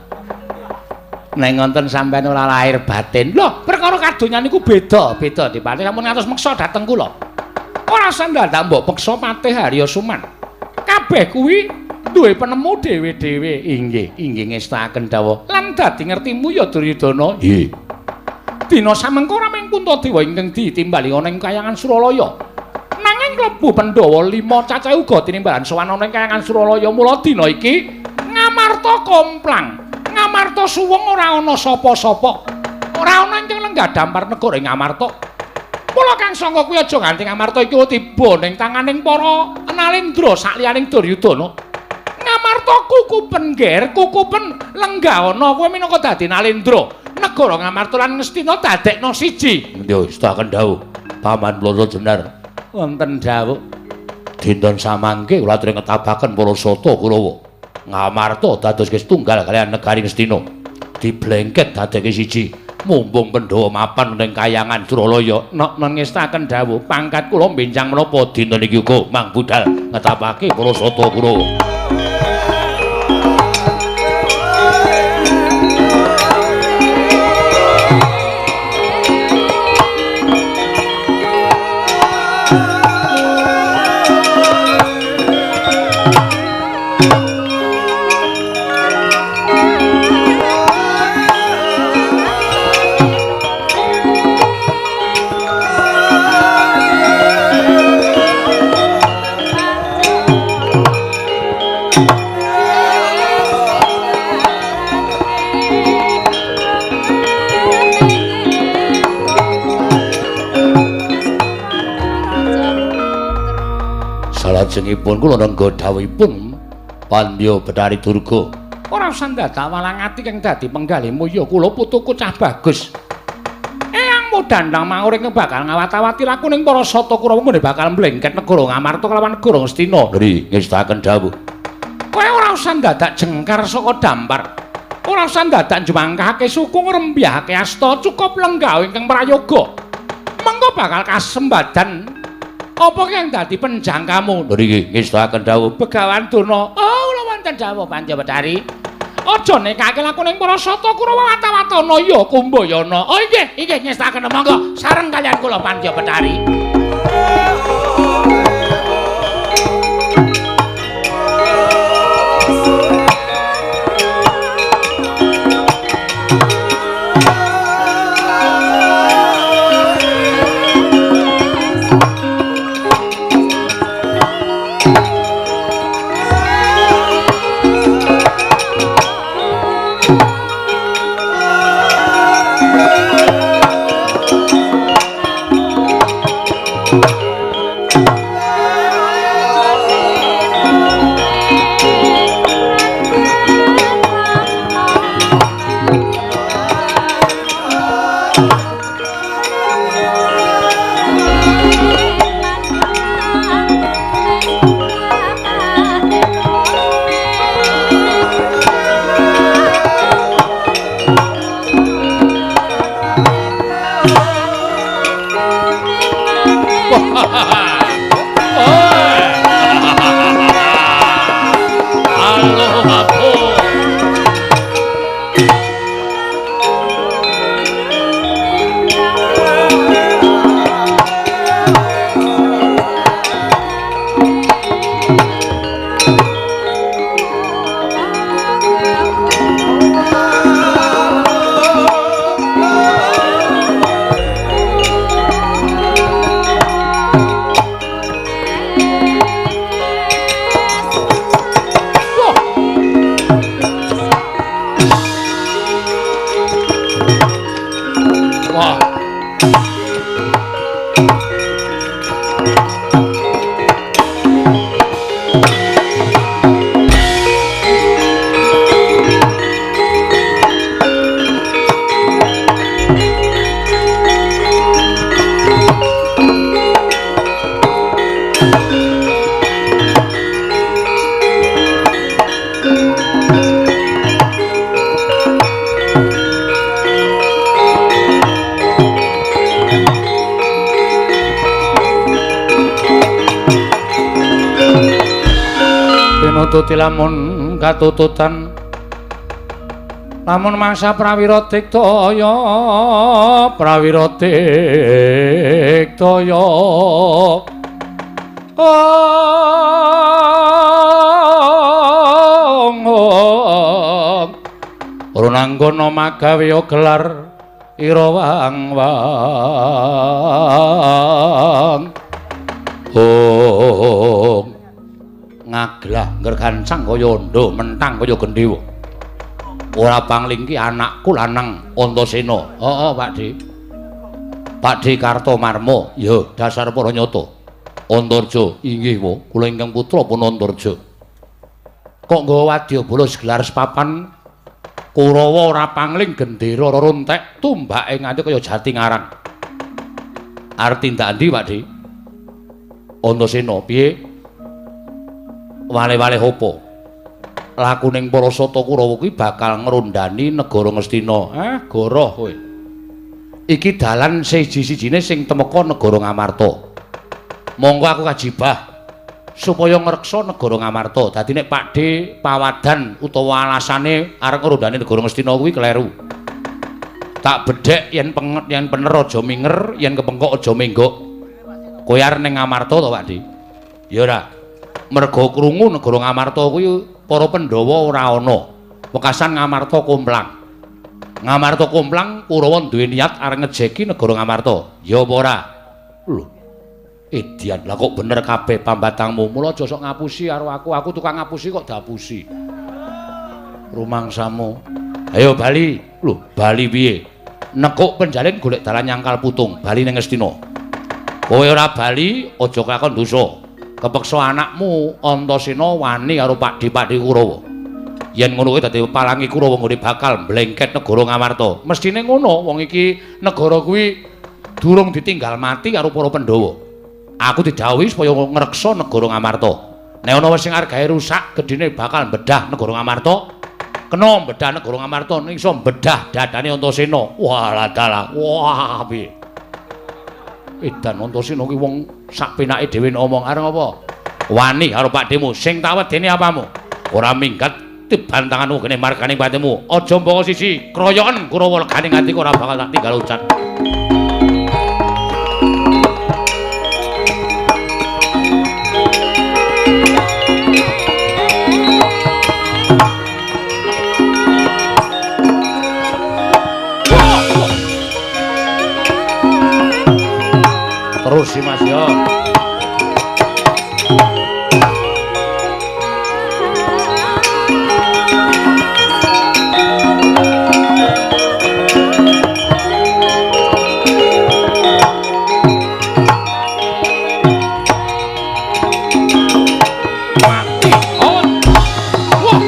Nek ngonten sampeyan ora lahir batin. Lho, perkara kadonyan niku beda, beda Dipati. Sampun ngantos meksa dhateng kula. Ora usah ndadak mbok peksa Patih Harya Suman. Kabeh kuwi Duwe penemu dhewe-dhewe. Inggih, inggih ngestakaken dawuh. Lan dadi ngertimu ya Duryudana. Nggih. Dina samengko rameng Puntadewa ingkang ditimbali ana ing kayangan Suralaya. Nanging klebu Pandhawa 5 cacahe uga tinimbalan sowan ana ing kayangan Suralaya. Mula dina iki Ngamarta komplang, Ngamarta suwung ora ana sapa-sapa. Ora ana ingkang lenggah dampar negara ing Ngamarta. Mula kang sangka kuwi aja nganti Ngamarta iki tiba ning tanganing para Nalendra sakliyaning Duryudana. Ngamarta kukupen ger, kukupen lenggah ana kowe minangka dadi Nalendra. Negara Ngamarta lan Ngastina dadekna siji. Nggih, setaken dawuh Paman Blana Jenar. Wonten dawuh. Dinten samangke kula aturi ngetabaken para sata Kurawa. Ngamarta dados setunggal kaliyan negari Ngastina. Diblengket dadekke siji. Mumpung Pandhawa mapan ning kayangan Suralaya. Nok ngestaken dawuh pangkat kula benjang menapa dinten iki uga mang budal ngetapake para sata Kurawa. Salajengipun kula nengga dawuhipun Pandya Betari Durga. Ora usah dadak walang ati kang dadi penggalihmu ya kula putuku cah bagus. Eyangmu dandang mangur ingkang bakal ngawat-awati lakuning para sata Kurawa nggone bakal mlengket negara Ngamarta kelawan negara Ngastina. Nggih, ngestakaken dawuh. Kowe ora usah dadak jengkar saka dampar. Ora usah dadak njumangkahake suku ngrembyahake asta, cukup lenggah ingkang prayoga. Mengko bakal kasembadan apa kang dadi penjangkamu? Nggih, ngestakaken dawuh Begawan Durna. Oh, kula wonten dawuh Pandya Betari. Aja nekake lakuning para sata Kurawa watawatana ya Kumbayana. Oh inggih, inggih ngestakaken monggo sareng kaliyan kula Pandya Betari. Pinututi lamun katututan lamun mangsa prawira diktaya prawira diktaya Nggon-anggono magawe gelar ira wang-wang. Ong ngaglah nggergancang kaya andha, mentang kaya gendhewa. Ora pangling ki anakku lanang Antasena. Heeh, Pak Dhe. Pak Dhe Kartomarma, ya dasar para nyata. Antarja inggih wa, kula ingkang putra pun Antarja. Kok nggawa wadyabala segelar sepapan Kurawa ora pangling gendera rontek tumbake nganti kaya jati ngarang. Arep tindak endi, Pak Dhe? Antasena piye? Wale-wale opo? Lakuning para sata Kurawa kuwi bakal ngrondani negara Ngastina. Goroh kowe. Iki dalan siji-sijine sing temeka negara Ngamarta. Monggo aku kajibah supaya ngreksa negara Ngamarta. Dadi nek Pak Dhe pawadan utawa alasane arep ngrondani negara Ngastina kuwi kleru. Tak bedhek yen penget yen pener aja minger, yen kepengkok aja menggok. Kowe arep ning Ngamarta to, Pak Dhe? Ya ora. Merga krungu negara Ngamarta kuwi para Pandhawa ora ana. Wekasan Ngamarta komplang. Ngamarta komplang Kurawa duwe niat arep ngejeki negara Ngamarta. Ya apa ora? Lho. Edian, lah kok bener kabeh pambatangmu. Mula aja sok ngapusi karo aku. Aku tukang ngapusi kok diapusi. Rumangsamu. Ayo bali. Lho, bali piye? Nekuk penjalin golek dalan nyangkal putung, bali ning Ngastina. Kowe ora bali aja kelakon dosa. Kepeksa anakmu Antasena wani karo Pak Dhe-Pak Dhe Kurawa. Yen ngono kuwi dadi palangi Kurawa nggone bakal mblengket negara Ngamarta. Mestine ngono, wong iki negara kuwi durung ditinggal mati karo para Pandhawa. Aku didhawuhi supaya ngreksa negara Ngamarta. Nek ana wis sing arep gawe rusak, gedhene bakal bedah negara Ngamarta. Kena bedah negara Ngamarta ning iso bedah dadane Antasena. Wah, dalah. Wah, piye? Edan Antasena kuwi wong sak penake dhewe ngomong arep apa? Wani karo Pak Dhemu, sing tak wedeni apamu? Ora minggat tiban tanganmu kene margane patimu. Aja mboko siji, kroyoken Kurawa legane nganti ora bakal tak tinggal ucat. Terus sih Mas ya. Mati. Oh. Wah.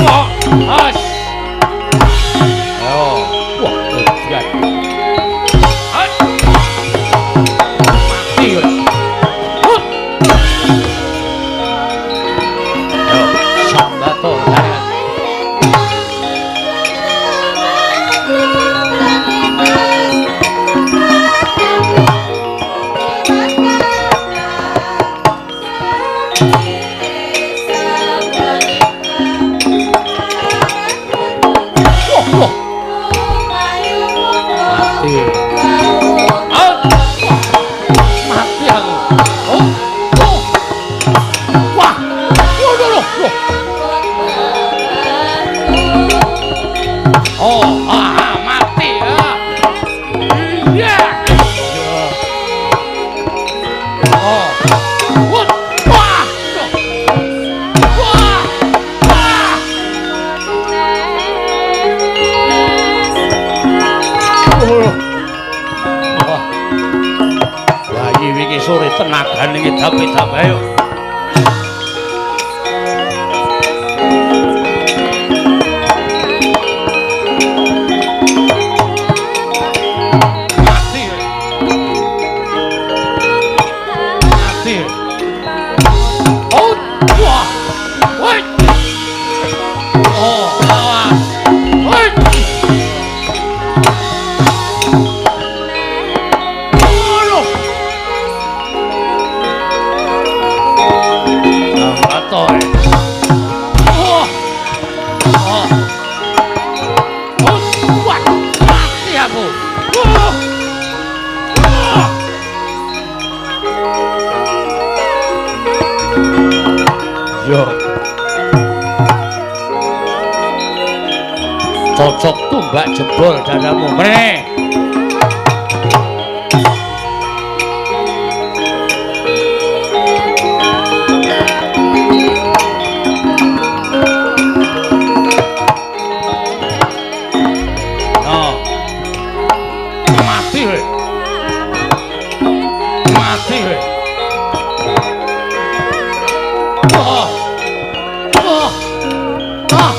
Wah. As. Sore tenagane ngedap-edap ayo. Mati. Mati. Oh, wah. Woi. Oh, awas. Woi. Iya. Cocok tumbak jebol dadamu. Mrene. No. Mati kowe. Mati kowe. Oh. Oh. Ah.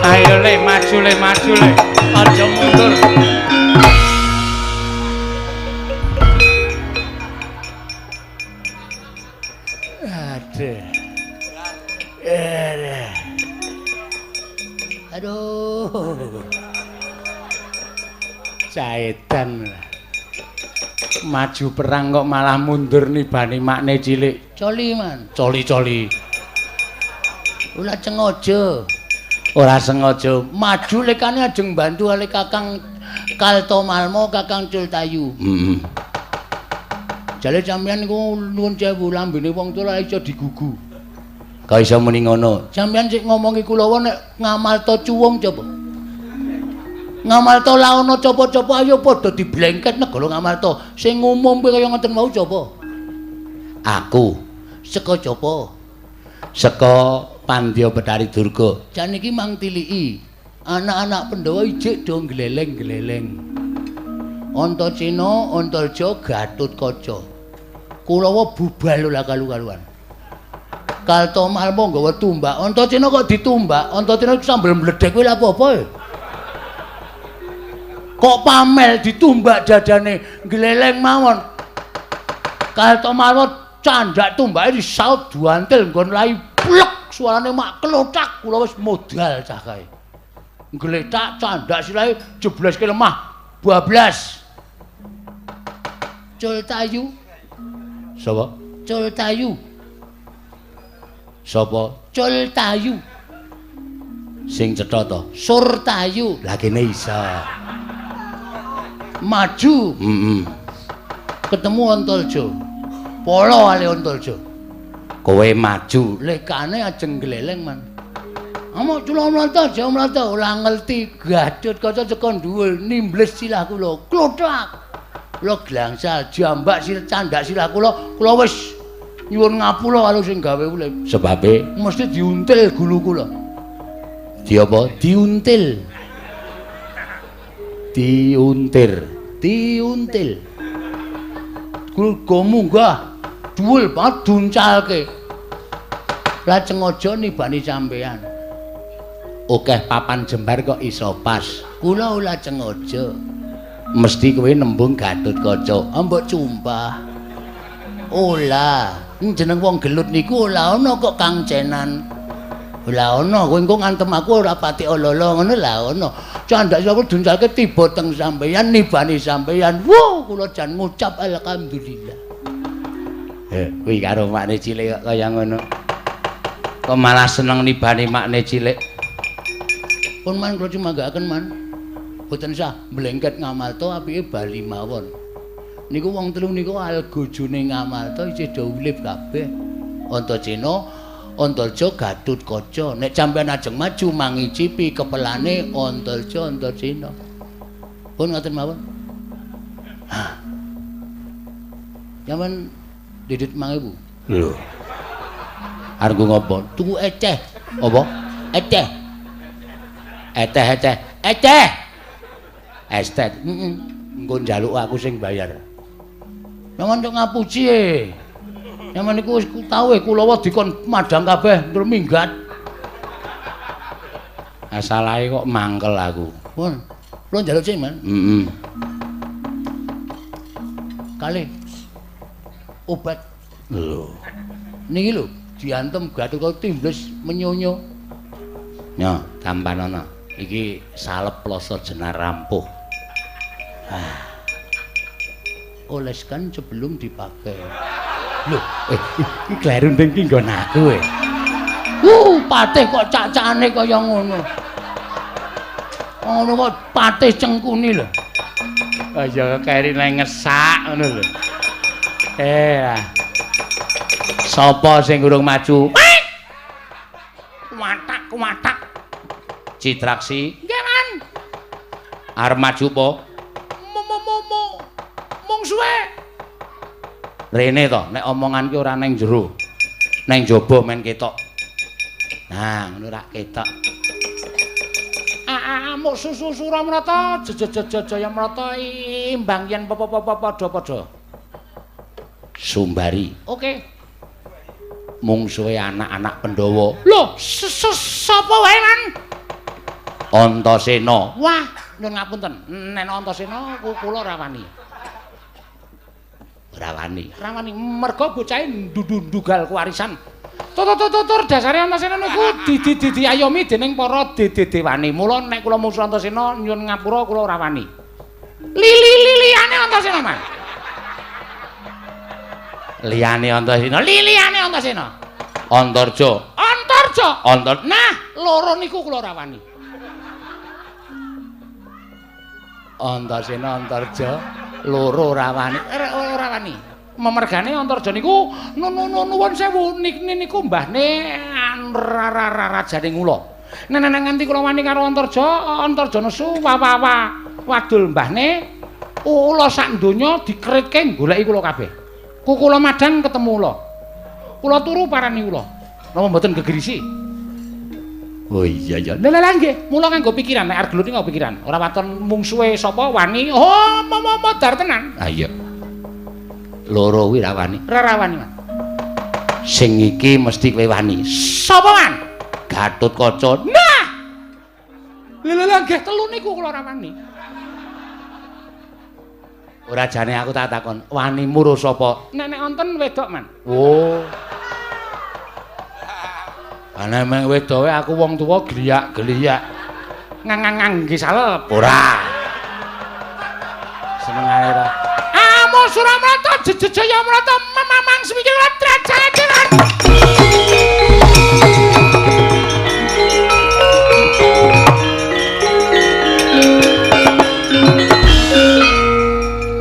Ayo le, maju le, maju le, aja mundur. Aduh. Aduh. Caetan. Maju perang kok malah mundur nibani makne cilik. Coli man. Coli-coli. Ora sengaja. Ora sengaja. Maju lekane ajeng bantu ale Kakang Kaltomalmo, Kakang Cultayu. Heeh. Jale sampeyan niku nuwun sewu lambene wong tuwa iso digugu. Kok iso muni ngono? Sampeyan sik ngomongi kula nek ngamalta cuwung coba. Ngamalta laono coba-coba ayo padha diblengket negara Ngamarta. Sing ngumumke kaya ngoten wau coba. Aku. Saka coba. Saka Pandya Betari Durga. Jan iki mang tiliki. Anak-anak Pandhawa ijik do gleleng-gleleng. Antasena, Antarja, Gatotkaca. Kurawa bubal ora kalu-kaluan. Kaltomalma nggawa tumbak. Antasena kok ditumbak? Antasena sambel mledhek kuwi lha apa-apa e. Kok pamel ditumbak dadane gleleng mawon. Kaltomalma candhak tumbake disaut duantil nggon lai plek suarane mak klothak kula wis modal cah kae. Gletak candhak silahe jebleske lemah bablas. Cultayu. Sapa? Cultayu. Sapa? Cultayu. Sing cetha to? Surtayu. Lah kene iso. Maju. Heeh. Ketemu Antarja. Polo ale Antarja. Kowe maju. Lekane ajeng gleleng man. Amok cula mlata, aja mlata ora ngerti Gatotkaca saka dhuwur nimbles silah kula. Klothak. Kula glangsal jambak sil candak silah kula, kula wis nyuwun ngapura karo sing gawe urip. Sebabe mesti diuntil gulu kula. Di apa? Diuntil. Diuntir. Diuntil. Gula munggah dhuwur banget duncalke. Lajeng aja nibani sampean. Akeh papan jembar kok iso pas. Kula lajeng aja. Mesti kowe nembung Gatotkaca. Mbok cumpah. Ola, jeneng wong gelut niku ora ana kok kangcenan. Ora ana, kowe engko ngantem aku ora pati olo-olo ngono lah ana. Candhak aku duncalke tiba teng sampeyan nibani sampeyan. Wuh, kula jan ngucap alhamdulillah. Kuwi karo makne cilik kok kaya ngono. Kok malah seneng nibani makne cilik. Pun man kula cumanggaaken man. Boten sah mlengket Ngamarta apike bali mawon. Niku wong telu niku algojone Ngamarta isih do urip kabeh. Antasena, Antarja, Gatotkaca. Nek sampeyan ajeng maju mangicipi kepelane Antarja, Antasena. Pun ngoten mawon. Hah. Sampeyan didit 5.000. Lho. Arep ngopo? Tuku eceh. Apa? Eceh. Eteh eteh. Eceh. Estet. Heeh. Engko njaluk aku sing bayar. Sampeyan kok ngapuci e. Sampeyan niku wis tau e kulawa dikon madhang kabeh terus minggat. Asalahe kok mangkel aku. Pun. Kula njaluk sing, Man. Heeh. Kalih obat. Lho. Niki lho, diantem Gatotkaca timbles menyonyo. Nyo, tampanono. Iki salep ploso jenar rampuh. Ah. Oleskan sebelum dipakai. Lho, iki kleru ndeng iki nggon aku e. Patih kok cak-cakane kaya ngono. Ngono kok patih cengkuni lho. Aja keri nang ngesak ngono lho. Sapa sing urung maju? Watak watak. Citraksi. Nggih, Man. Arep maju apa? Mung suwe. Rene to, nek omongan ki ora neng jero. Neng jaba men ketok. Nah, ngono rak ketok. Amuk susu Suramrata, Jayamrata imbang yen padha-padha. Sumbari. Oke. Mungsuhe anak-anak Pandhawa. Lho, sapa wae, Man? Antasena. Wah, nyuwun ngapunten. Nek Antasena kula ora wani. Ora wani. Ora wani merga bocahe ndugal kewarisan. Tur dasare Antasena niku diayomi dening para dedewane. Mula nek kula mungsuh Antasena nyuwun ngapura kula ora wani. Lili-liliane Antasena, Man. Liyane Antasena, liliyane Antasena. Antarja. Antarja. Antar. Nah, loro niku kula ora wani. Antasena, Antarja, loro ora wani. Ora wani. Memergane Antarja niku nuwun sewu niku mbahne rajane Ngula. Nek nganti kula wani karo Antarja, Antarja nesu wawawa wadul mbahne ula sak donya dikritke goleki kula kabeh. Kula madang ketemu ula. Kula turu parani ula. Napa mboten gegerisi? Oh iya iya. Lha lha nggih, mula nganggo pikiran nek arep gelut nganggo pikiran. Ora waton mungsuhe sapa wani. Oh, modar tenan. Ha iya. Loro kuwi ra wani. Ora wani, Man. Sing iki mesti kowe wani. Sapa, Man? Gatotkaca. Nah. Lha lha nggih telu niku kula ora wani. Ora jane aku tak takon, wanimu ro sapa? Nek nek wonten wedok, Man. Oh. Ana meng wedoke aku wong tuwa gliyak-gliyak. Ngang-ngang nggih salep. Ora. Senengane ora. Amo Suramrata Jejayamrata memamang semikil trajaran.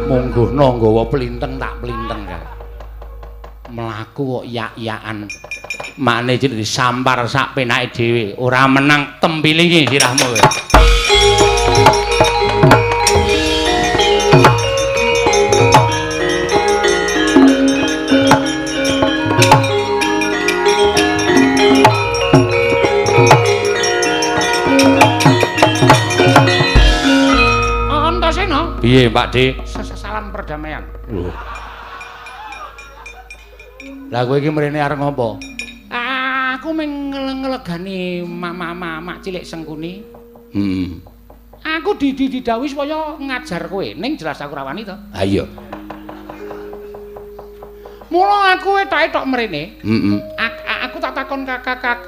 Mungguhno nggawa plinteng tak plinteng kae. Mlaku kok yak-yakan. Makne cilik disampar sak penake dhewe, ora menang tempilingi sirahmu kowe. Antasena. Piye, Pak De? Salam perdamaian. Lho. Lah kowe iki mrene arep ngopo? Aku mung ngelegani mak cilik Sengkuni. Heeh. Aku didhawuhi supaya ngajar kowe, ning jelas aku ora wani to. Ha iya. Mula aku etok-etok mrene. Heeh. Aku tak takon kakak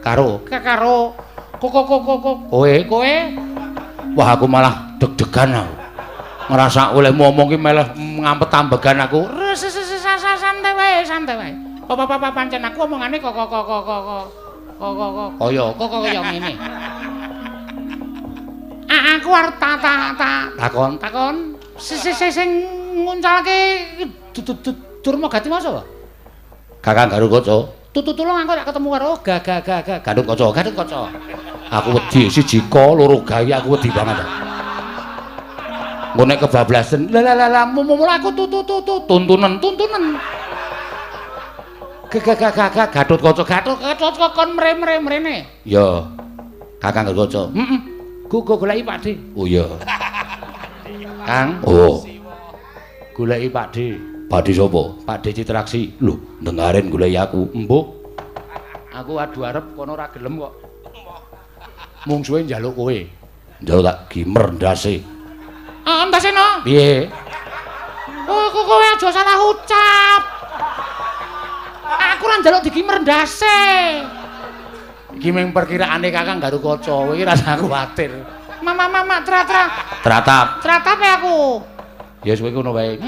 Karo karo kok kowe. Kowe. Wah, aku malah deg-degan aku. Ngerasa oleh ngomong ki meleh ngampet-ambegan aku. Santai wae, santai wae. Apa-apa pancen aku omongane kok Kaya kok kaya ngene. Aku arep tak takon. Takon sing nguncalke Durma Gati mau sapa? Kakang Garukaca. Tulung aku tak ketemu karo Gatotkaca, Gatotkaca. Aku wedi siji ka loro gawe aku wedi banget. Engko nek kebablasan, lah lah lah mula aku tuntunan tuntunan. Gatotkaca, Gatotkaca kon mrene. Ya. Kakang Garukaca. Heeh. Go goleki Pakde. Oh iya. Kang. Oh. Goleki Pakde. Pakde sapa? Pakde Citraksi. Lho, dengaren goleki aku. Embuh. Aku adu arep kono ora gelem kok. Mungsuhe njaluk kowe. Njaluk tak gimer ndase. Ah, ndase no. Piye? Oh, kowe aja salah ucap. Aku ora njaluk digimer ndase. Iki mung perkiraane Kakang Garukaca, kowe iki rasah kuwatir. Mama mama tra tra. Tratap. Tratap ya aku. Ya wis kowe ngono wae.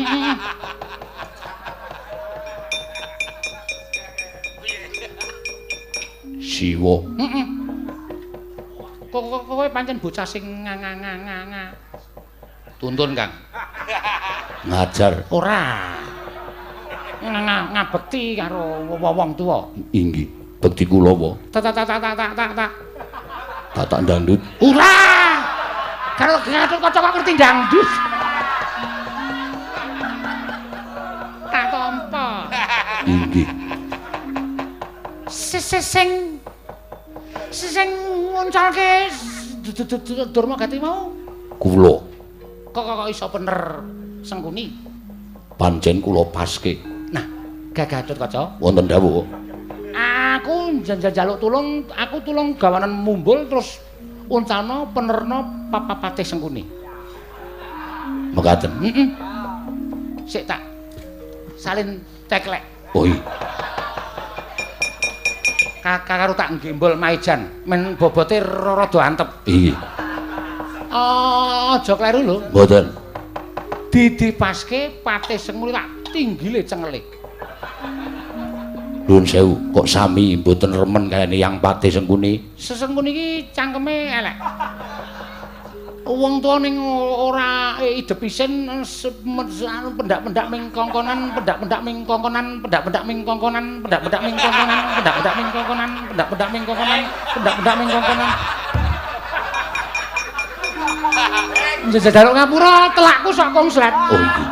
Siwa. Heeh. Kowe pancen bocah sing nga. Tuntun, Kang. Ngajar. Ora. Ngabekti karo wong tuwa. Inggih, bekti kula apa? Tak tak tak tak tak tak tak. Tatak dangdut. Ora. Karo Gatotkaca kok ngerti dangdut. Tak tampa. Inggih. Sing sing nguncalke Durma Gati mau kula. Kok iso bener Sengkuni? Pancen kula paske. Nah, Gatotkaca wonten dawuh. Aku njaluk tulung, aku tulung gawanan mumbul terus uncalno penerno papapate Sengkuni. Mekaten. Heeh. Sik tak salin teklek. Oh iya. Karo tak gembol maijan men bobote rada antep. Iya. Aja kleru lho. Mboten. Didipaske Patih Sengkuni tak tinggile cengele. Nuwun sewu, kok sami mboten remen kaliyan Yang Patih Sengkuni? Sesengkuni iki cangkeme elek. Wong tuwa ning ora idep isin pendak-pendak ming kongkonan, pendak-pendak ming kongkonan, pendak-pendak ming kongkonan, pendak-pendak ming kongkonan, pendak-pendak ming kongkonan, pendak-pendak ming kongkonan, pendak-pendak ming kongkonan. Njaluk ngapura telakku sok kongslet. Oh iki.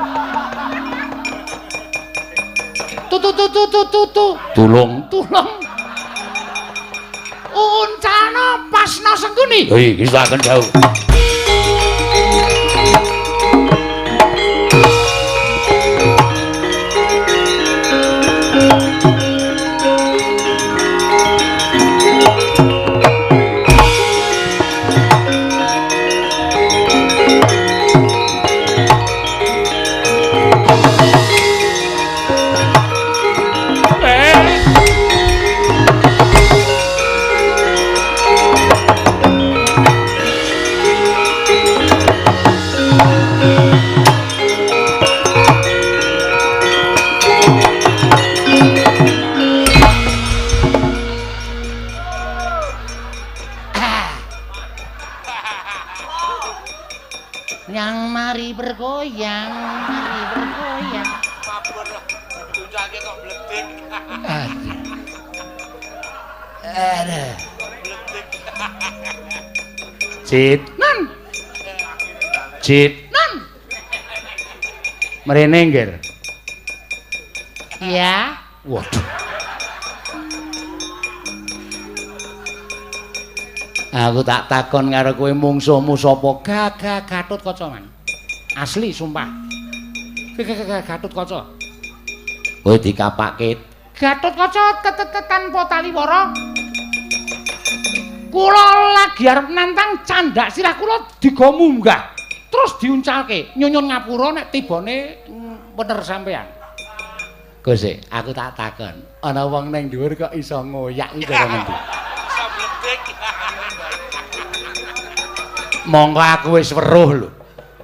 Tu tu tu tu tu tu. Tulung, tulung. Uncalno pasna Sengkuni. Lho iki saken dawuh. Yang mari bergoyang, mari bergoyang. Mabur, tuncake kok bledek. Aduh. Cit, nan. Cit, nan. Mrene nggir. Iya. Waduh. Aku tak takon karo kowe mungsuhmu sapa? Gagah Gatotkaca, Man. Asli sumpah. Gagah Gatotkaca. Kowe dikapake Gatotkaca tanpa taliwara. Kula lagi arep nantang candhak sirah kula digo munggah. Terus diuncalke nyunyun ngapura nek tibane bener sampean. Kowe sik, aku tak takon. Ana wong ning dhuwur kok iso ngoyak iki kaya ngendi? Iso bledek. Monggo aku wis weruh lho.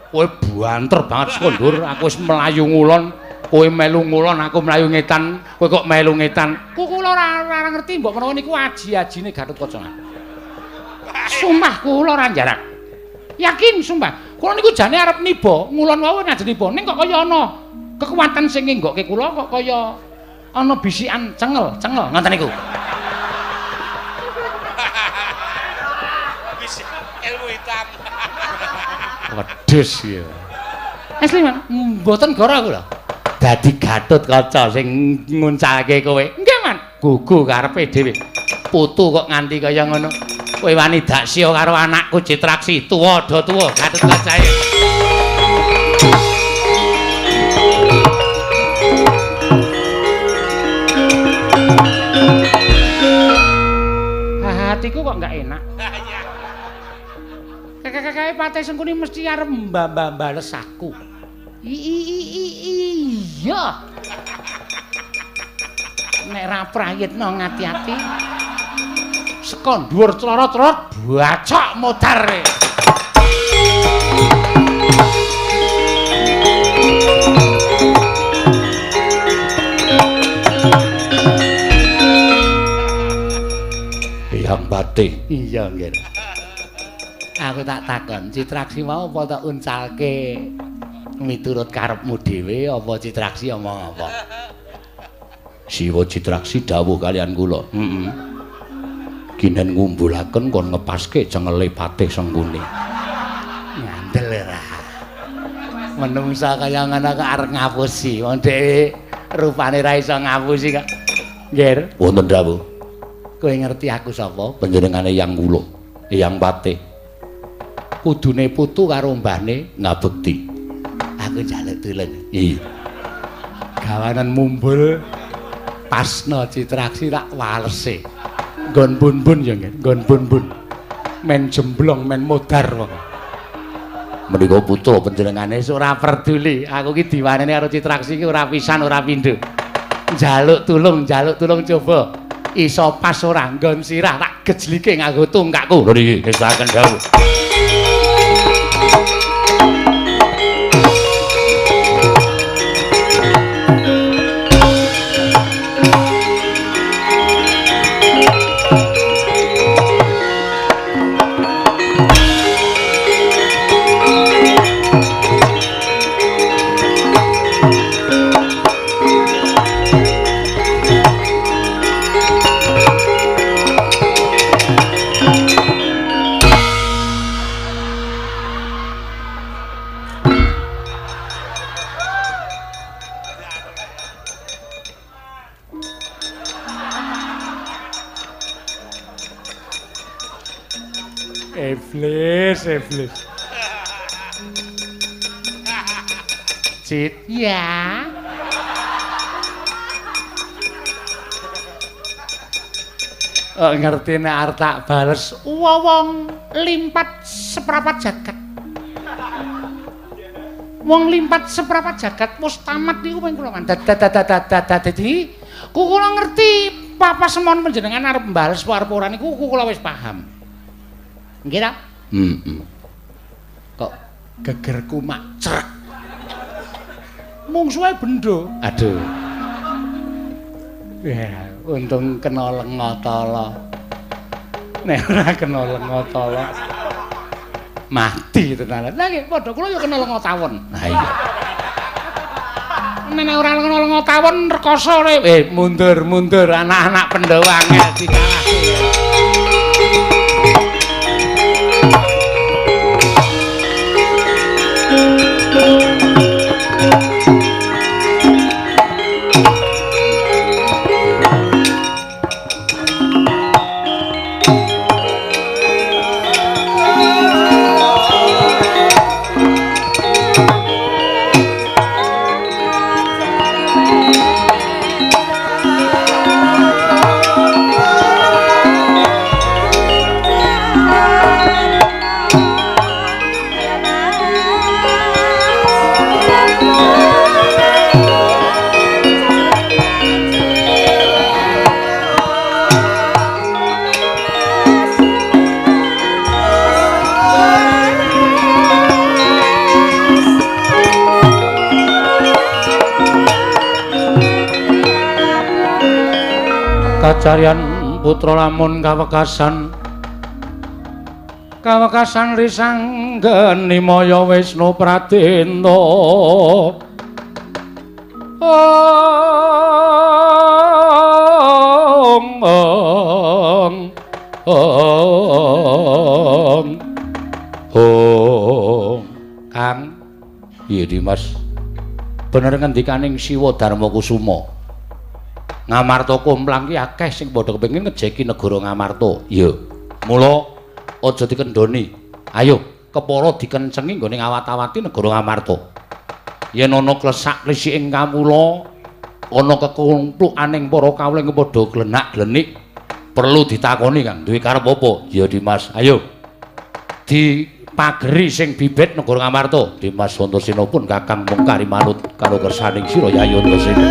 Kowe banter banget saka dhuwur, aku wis mlayu ngulon, kowe melu ngulon, aku mlayu ngetan, kowe kok melu ngetan. Ku kula ora ngerti mbok menawa niku aji-ajine Gatotkaca. Sumpah kula ora njarak. Yakin sumpah. Kula niku jane arep niba, ngulon wae ajeng niba, ning kok kaya ana kekuatan sing ngenggokke kula kok kaya ana bisikan cengel, cengel ngoten niku. Bisik ilmu hitam. Wedhus ya. Asli man, mboten goro aku lho. Dadi Gatotkaca sing nguncalke kowe. Nggih, Man. Gugu karepe dhewe. Putu kok nganti kaya ngono. Kowe wani daksya karo anakku Citraksi, tuwa do tuwa Gatotkacae. Hatiku kok enggak enak. Kakak-kakake Patih Sengkuni mesti arep mbambales aku. Iya. Nek ra prayitna ngati-ati. Saka dhuwur clorot-clorot bacok modar. Eyang Patih. Iya, nggih. Aku tak takon, Citraksi mau apa tak uncalke miturut karepmu dhewe apa Citraksi omong apa? Siwa Citraksi dawuh kalian kula. Heeh. Ginen ngumbulaken kon ngepaske cengele Patih Sengkuni. Ngandel ora. Menungsa kaya ngono kok arep ngapusi. Wong dhek rupane ra iso ngapusi kok. Nggih. Wonten dawuh. Kowe ngerti aku sapa? Panjenengane Eyang kula, Eyang Patih. Kudune putu karo mbahne ngabekti. Aku njaluk tulung. Iya. Gawanan mumbul pasna Citraksi tak walese. Nggon bun-bun ya nggih, nggon bun-bun. Men jemblong, men modar pokoke. Menika putra panjenengane wis ora peduli. Aku ki diwaneni karo Citraksi ki ora pisan ora pindho. Njaluk tulung coba. Iso pas ora nggon sirah tak gejlike nganggo tungkakku. Lho niki ngesaken dawuh. Iblis, iblis. Cit, ya. Oh, ngerti nek arep tak bales wong limpat seprapat jagat. Wong limpat seprapat jagat wis tamat niku ping kula dadi kula ngerti papa semon panjenengan arep mbales apa arep ora niku kula wis paham. Nggih ta? Heeh. Kok gegerku mak crek. Mungsuhe bendho. Aduh. Ya, untung kena lenga tala. Nek ora kena lenga tala mati tenan. Lah nggih padha kula ya kena lenga tawon. Ha iya. Nek ora kena lenga tawon rekoso re. Mundur, mundur anak-anak Pandhawa angel dikalahke. Oh, Kacaryan putra lamun kawekasan kawekasan risanggeni maya Wisnu Pradenta. Ong ong ong ong. Kang, iya Dimas, bener ngendikaning Siwa Darma Kusuma. Ngamarta komplang ki akeh sing padha kepengin ngejeki negara Ngamarta. Iya. Mula aja dikendhoni. Ayo kepara dikencengi nggone ngawat-awati negara Ngamarta. Yen ana klesak-klesik ing kamula, ana kekumpukaning para kawula ing padha glenak-glenik, perlu ditakoni Kang, duwe karep apa? Ya Dimas, ayo. Dipageri sing bibit negara Ngamarta. Dimas Antasena pun Kakang mung kari manut karo kersaning sira Yayi Antasena.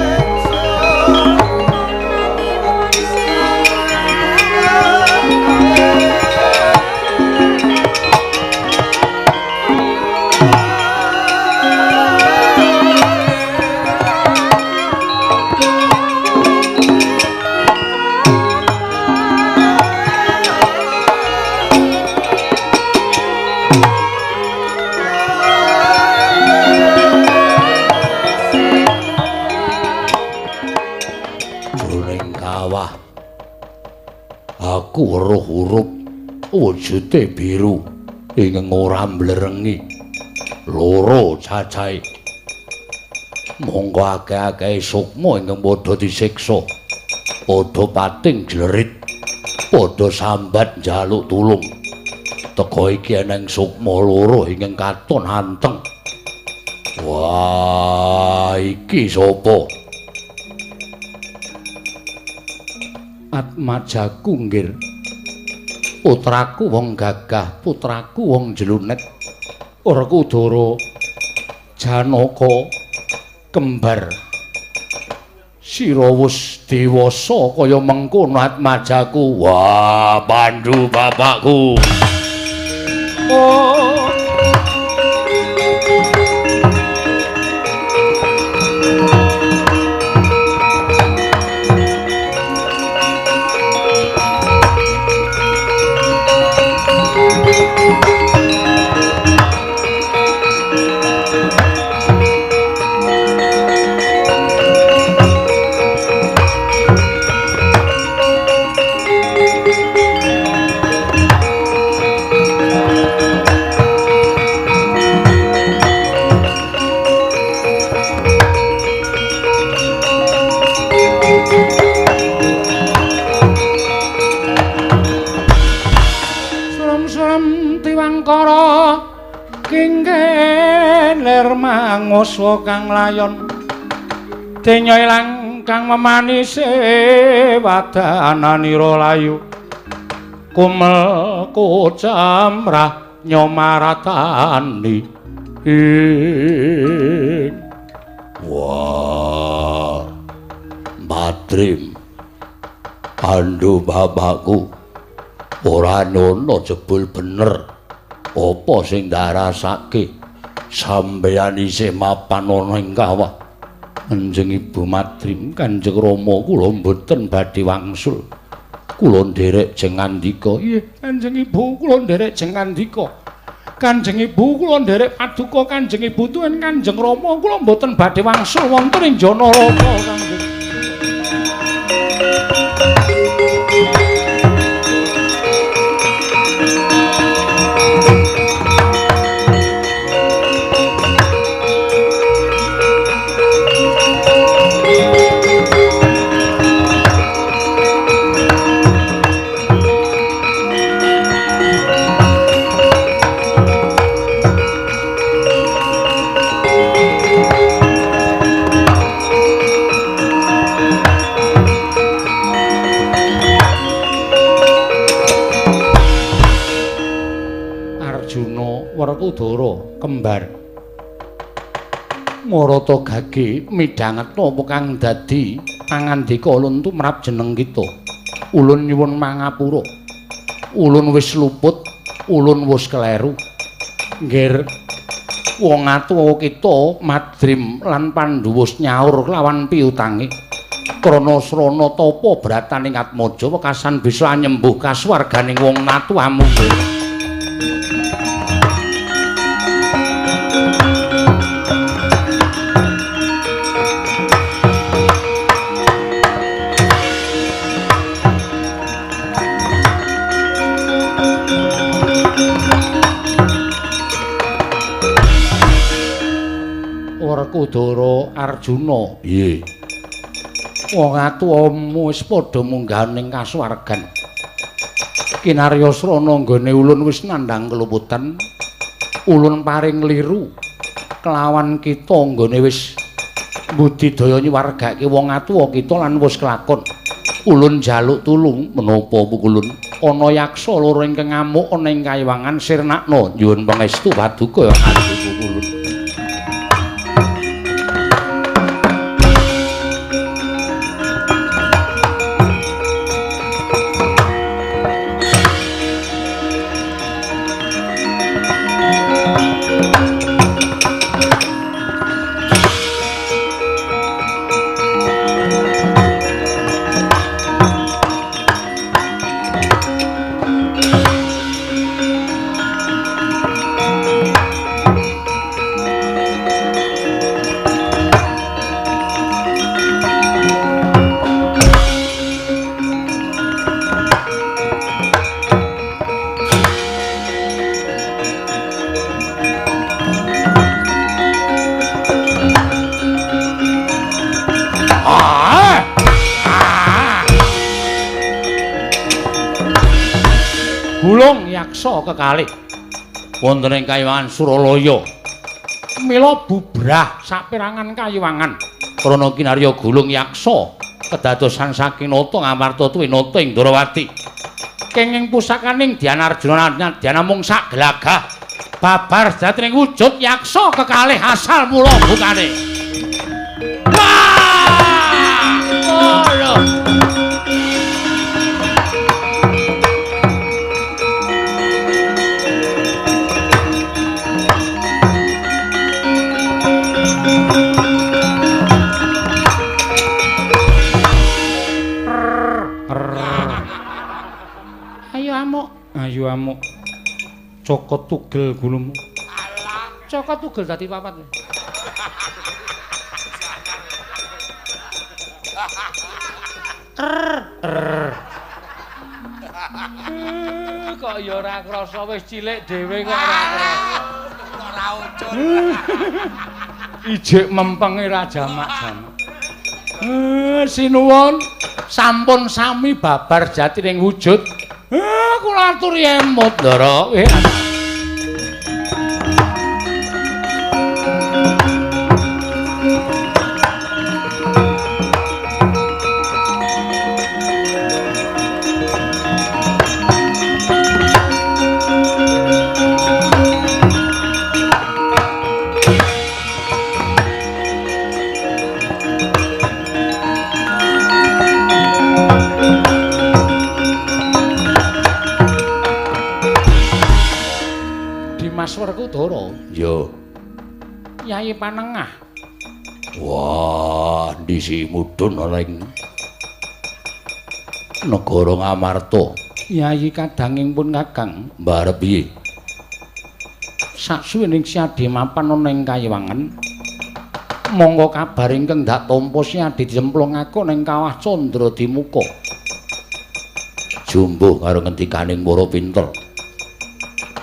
Aku weruh hurup wujude biru ingkang ora mblerengi loro cacahe. Monggo akeh-akeh sukma ingkang padha disiksa, padha pating jlerit, padha sambat njaluk tulung. Teka iki eneng sukma loro ingkang katon anteng. Wah, iki sapa? Atmajaku nggir, putraku wong gagah, putraku wong jelunet, Werkudara Janaka kembar. Sira wis dewasa kaya mengkono Atmajaku. Wah, Pandu bapakku. Oh. Manguswa kang layon denya ilang kang memanise wadananira layu kumel kocamrah nyomaratani. Wah, Madrim Pandu bapakku ora nyono jebul bener apa sing ndarasake sampeyan isih mapan ana ing kawah. Kanjeng Ibu Madrim, Kanjeng Rama kula mboten badhe wangsul. Kula nderek jeng ngandika. Nggih, Kanjeng Ibu kula nderek jeng ngandika. Kanjeng Ibu kula nderek paduka Kanjeng Ibu tuwin Kanjeng Rama kula mboten badhe wangsul wonten ing Janaraka Kanjeng. Werkudara kembar Marata gage midhangetna apa kang dadi pangandika ulun tumrap jeneng kita. Ulun nyuwun mangapura. Ulun wis luput, ulun wis kleru. Nggir wong atuwa kita Madrim lan Pandhu wis nyaur kelawan piutange. Krana srana tapa brataning Atmaja wekasan bisa nyembuh kasuwarganing wong natuamu. Werkudara Arjuna. Piye? Wong atuwamu wis padha munggah ning kasuwargan. Kinarya srana nggone ulun wis nandhang keluputan. Ulun paring liru kelawan kita nggone wis budidaya nyuwargake wong atuwa kita lan wis kelakon. Ulun njaluk tulung menapa pukulun? Ana yaksa loro ingkang ngamuk ana ing kayiwangan sirnakna. Nyuwun pangestu paduka adi pukulun. Gulung yaksa kekalih wonten ing kayiwangan Suralaya. Mila bubrah saperangan kayiwangan krana kinarya gulung yaksa kedadosan saking nata Ngamarta tuwi nata ing Ndrawati. Kenging pusakaning Dyana Arjuna nadyan namung sak glagah babar sejatining wujud yaksa kekalih asal mula bukane. Wah! Oh, lho. Ayo amuk, ayo amuk. Cokot tugel gulumu. Cokot tugel dadi papat. Kok ya ora krasa wis cilik dhewe kok ora krasa. Kok ora ucul. Ijik mempenge ra jamak-jamak. Sinuwun sampun sami babar jatining wujud. Kula aturi emut, Ndara. Mas Werkudara. Ya. Yai Panengah. Wah, ndisi mudhun ana ing negara Ngamarta. Yai kadanging pun Kakang mbarep piye? Saksuwining Siadi mapan ana ing kayiwangan, monggo kabar ingkang ndak tampa Siadi dicemplungake ning kawah Candra Dimuka. Jumbuh karo ngendikaning para pinter.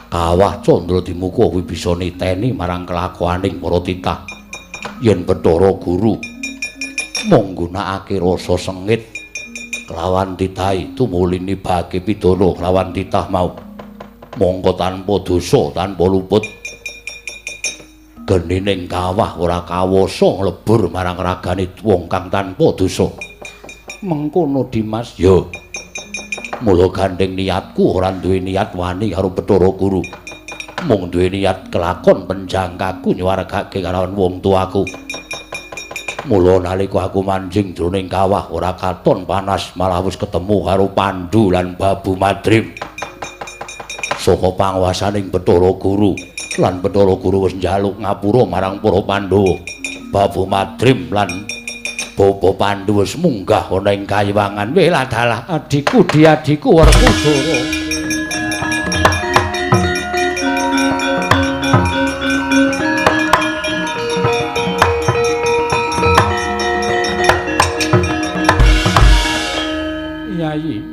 Kawah Candra Dimuka kuwi bisa niteni marang kelakuaning para titah. Yen Bathara Guru mung nggunakake rasa sengit kelawan titahe tumuli nibake pidana kelawan titah mau. Mongko tanpa dosa, tanpa luput genining kawah ora kawasa nglebur marang ragane wong kang tanpa dosa. Mengkono Dimas. Ya. Mula gandeng niatku ora duwe niat wani karo Bathara Guru. Mung duwe niat kelakon penjangkaku nyuwargake karo wong tuaku. Mula nalika aku manjing jroning kawah ora katon panas, malah wis ketemu karo Pandu lan Babu Madrim. Saka panguwasaning Bathara Guru lan Bathara Guru wis njaluk ngapura marang para Pandhawa. Babu Madrim lan Bapa Pandu wis munggah ana ing kayiwangan. Weh dalah adhiku diadhiku Werkudara. Yayi,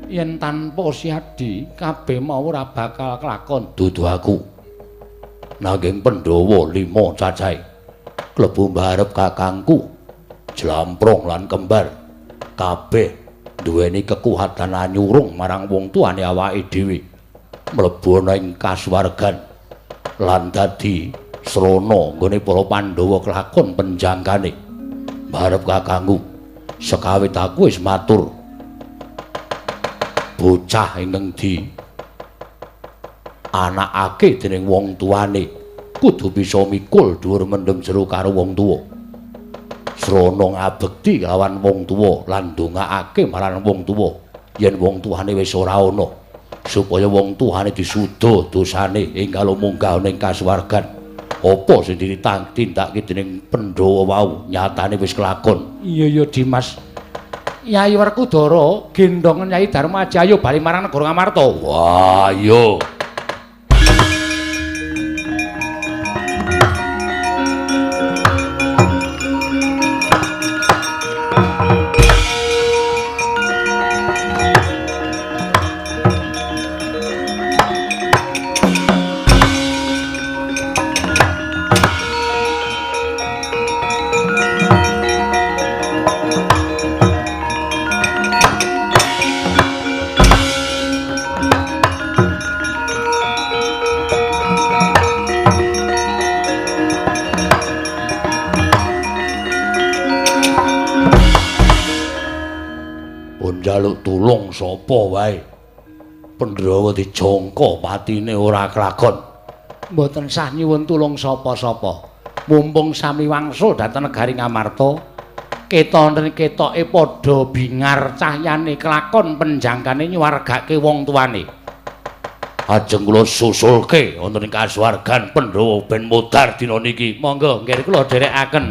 yen tanpa Siadi kabeh mau ora bakal kelakon. Dudu aku. Nanging Pandhawa 5 cacahe klebu mbarep kakangku Jlamprong lan kembar kabeh duweni kekuatan anyurung marang wong tuane awake dhewe, mlebu ana ing kasuwargan lan dadi srana nggone para Pandhawa kelakon penjangkane. Mbarep kakangku sekawit aku wis matur, bocah ingkang di anakake dening wong tuane kudu bisa mikul dhuwur mendem jero karo wong tuwa. Srana ngabekti lawan wong tuwa lan ndongaake marang wong tuwa yen wong tuane wis ora ana, supaya wong tuane disuda dosane enggal munggah ning kasuwargan. Apa sing ditindakake dening Pandhawa wau nyatane wis kelakon. Iya ya Dimas. Yai Werkudara gendhong Nyai Darmaji ayo bali marang negara Ngamarta. Wah, iya. Njaluk tulung sapa wae. Pandhawa dijangka patine ora kelakon. Mboten sah nyuwun tulung sapa-sapa. Mumpung sami wangsul dhateng negari Ngamarta, ketone ketoke padha bingar cahyane kelakon penjangkane nyuwargake wong tuane. Ajeng kula susulke wonten ing kasuwargan Pandhawa ben modar dina niki. Monggo nggih kula dherekaken.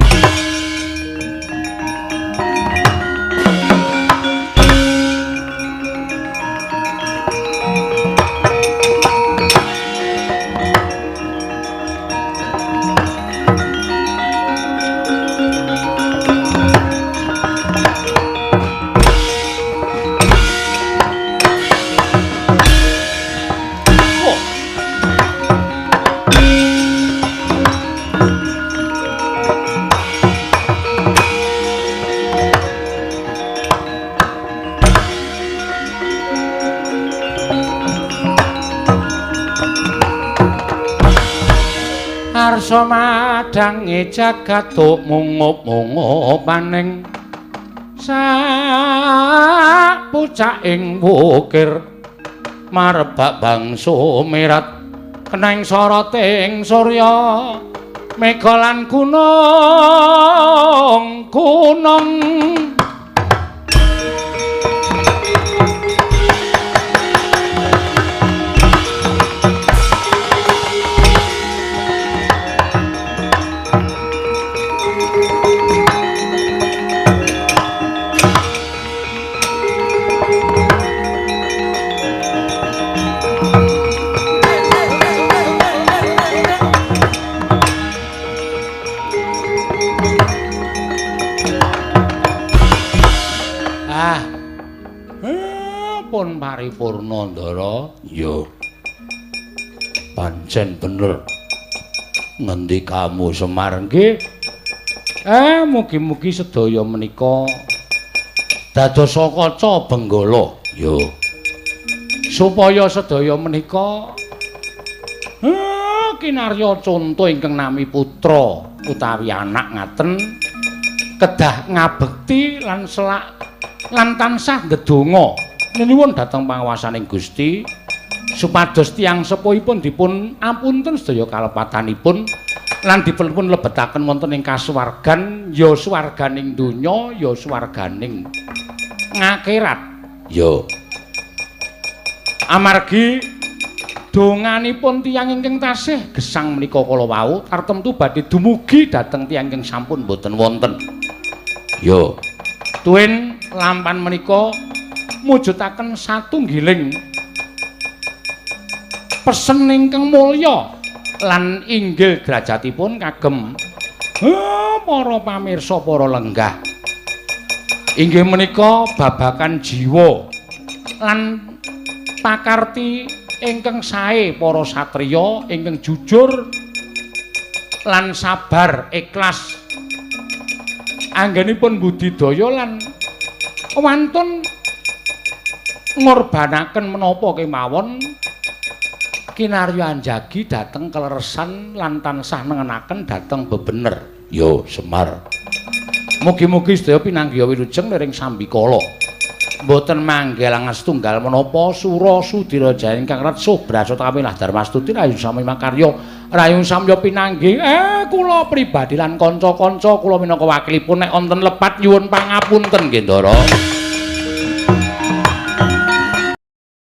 Arsa madange jagat mungup-mungupaning sak pucaking wukir marebak bangsa merat keneng soroting surya mega lan gunung gunung. Pun paripurna Ndara. Iya. Pancen bener ngendikamu Semar. Nggih. Mugi-mugi sedaya menika dadosa kaca benggala. Iya. Supaya sedaya menika kinarya conto ingkang nami putra utawi anak ngaten kedah ngabekti lan selak lan tansah ndedonga nyuwun dhateng panguwasaning Gusti supados tiyang sepuhipun dipun apunten sedaya kalepatanipun lan dipun lebetaken wonten ing kasuwargan, ya swarganing donya ya swarganing ngakhirat. Ya. Amargi donganipun tiyang ingkang tasih gesang menika kala wau tartemtu badhe dumugi dhateng tiyang ingkang sampun boten wonten. Yo. Tuwin lampan menika mujudaken satunggiling pesen ingkang mulya lan inggil derajatipun kagem para pamirsa, para lenggah. Inggih menika babakan jiwa lan pakarti ingkang sae para satriya ingkang jujur lan sabar ikhlas anggenipun budidaya lan wantun ngorbanaken menapa kemawon kinarya anjagi dhateng keleresan lan tansah nengenaken dhateng bebener. Yo Semar. Mugi-mugi sedaya pinanggiha wilujeng liring sambikala. Mboten manggelangan setunggal menapa sura sudira jaya ingkang retsuh brasata kamilah darmastuti rayu sami makarya rayu samya pinanggih. Kula pribadi lan kanca-kanca kula minangka wakilipun nek wonten lepat nyuwun pangapunten nggih Ndara.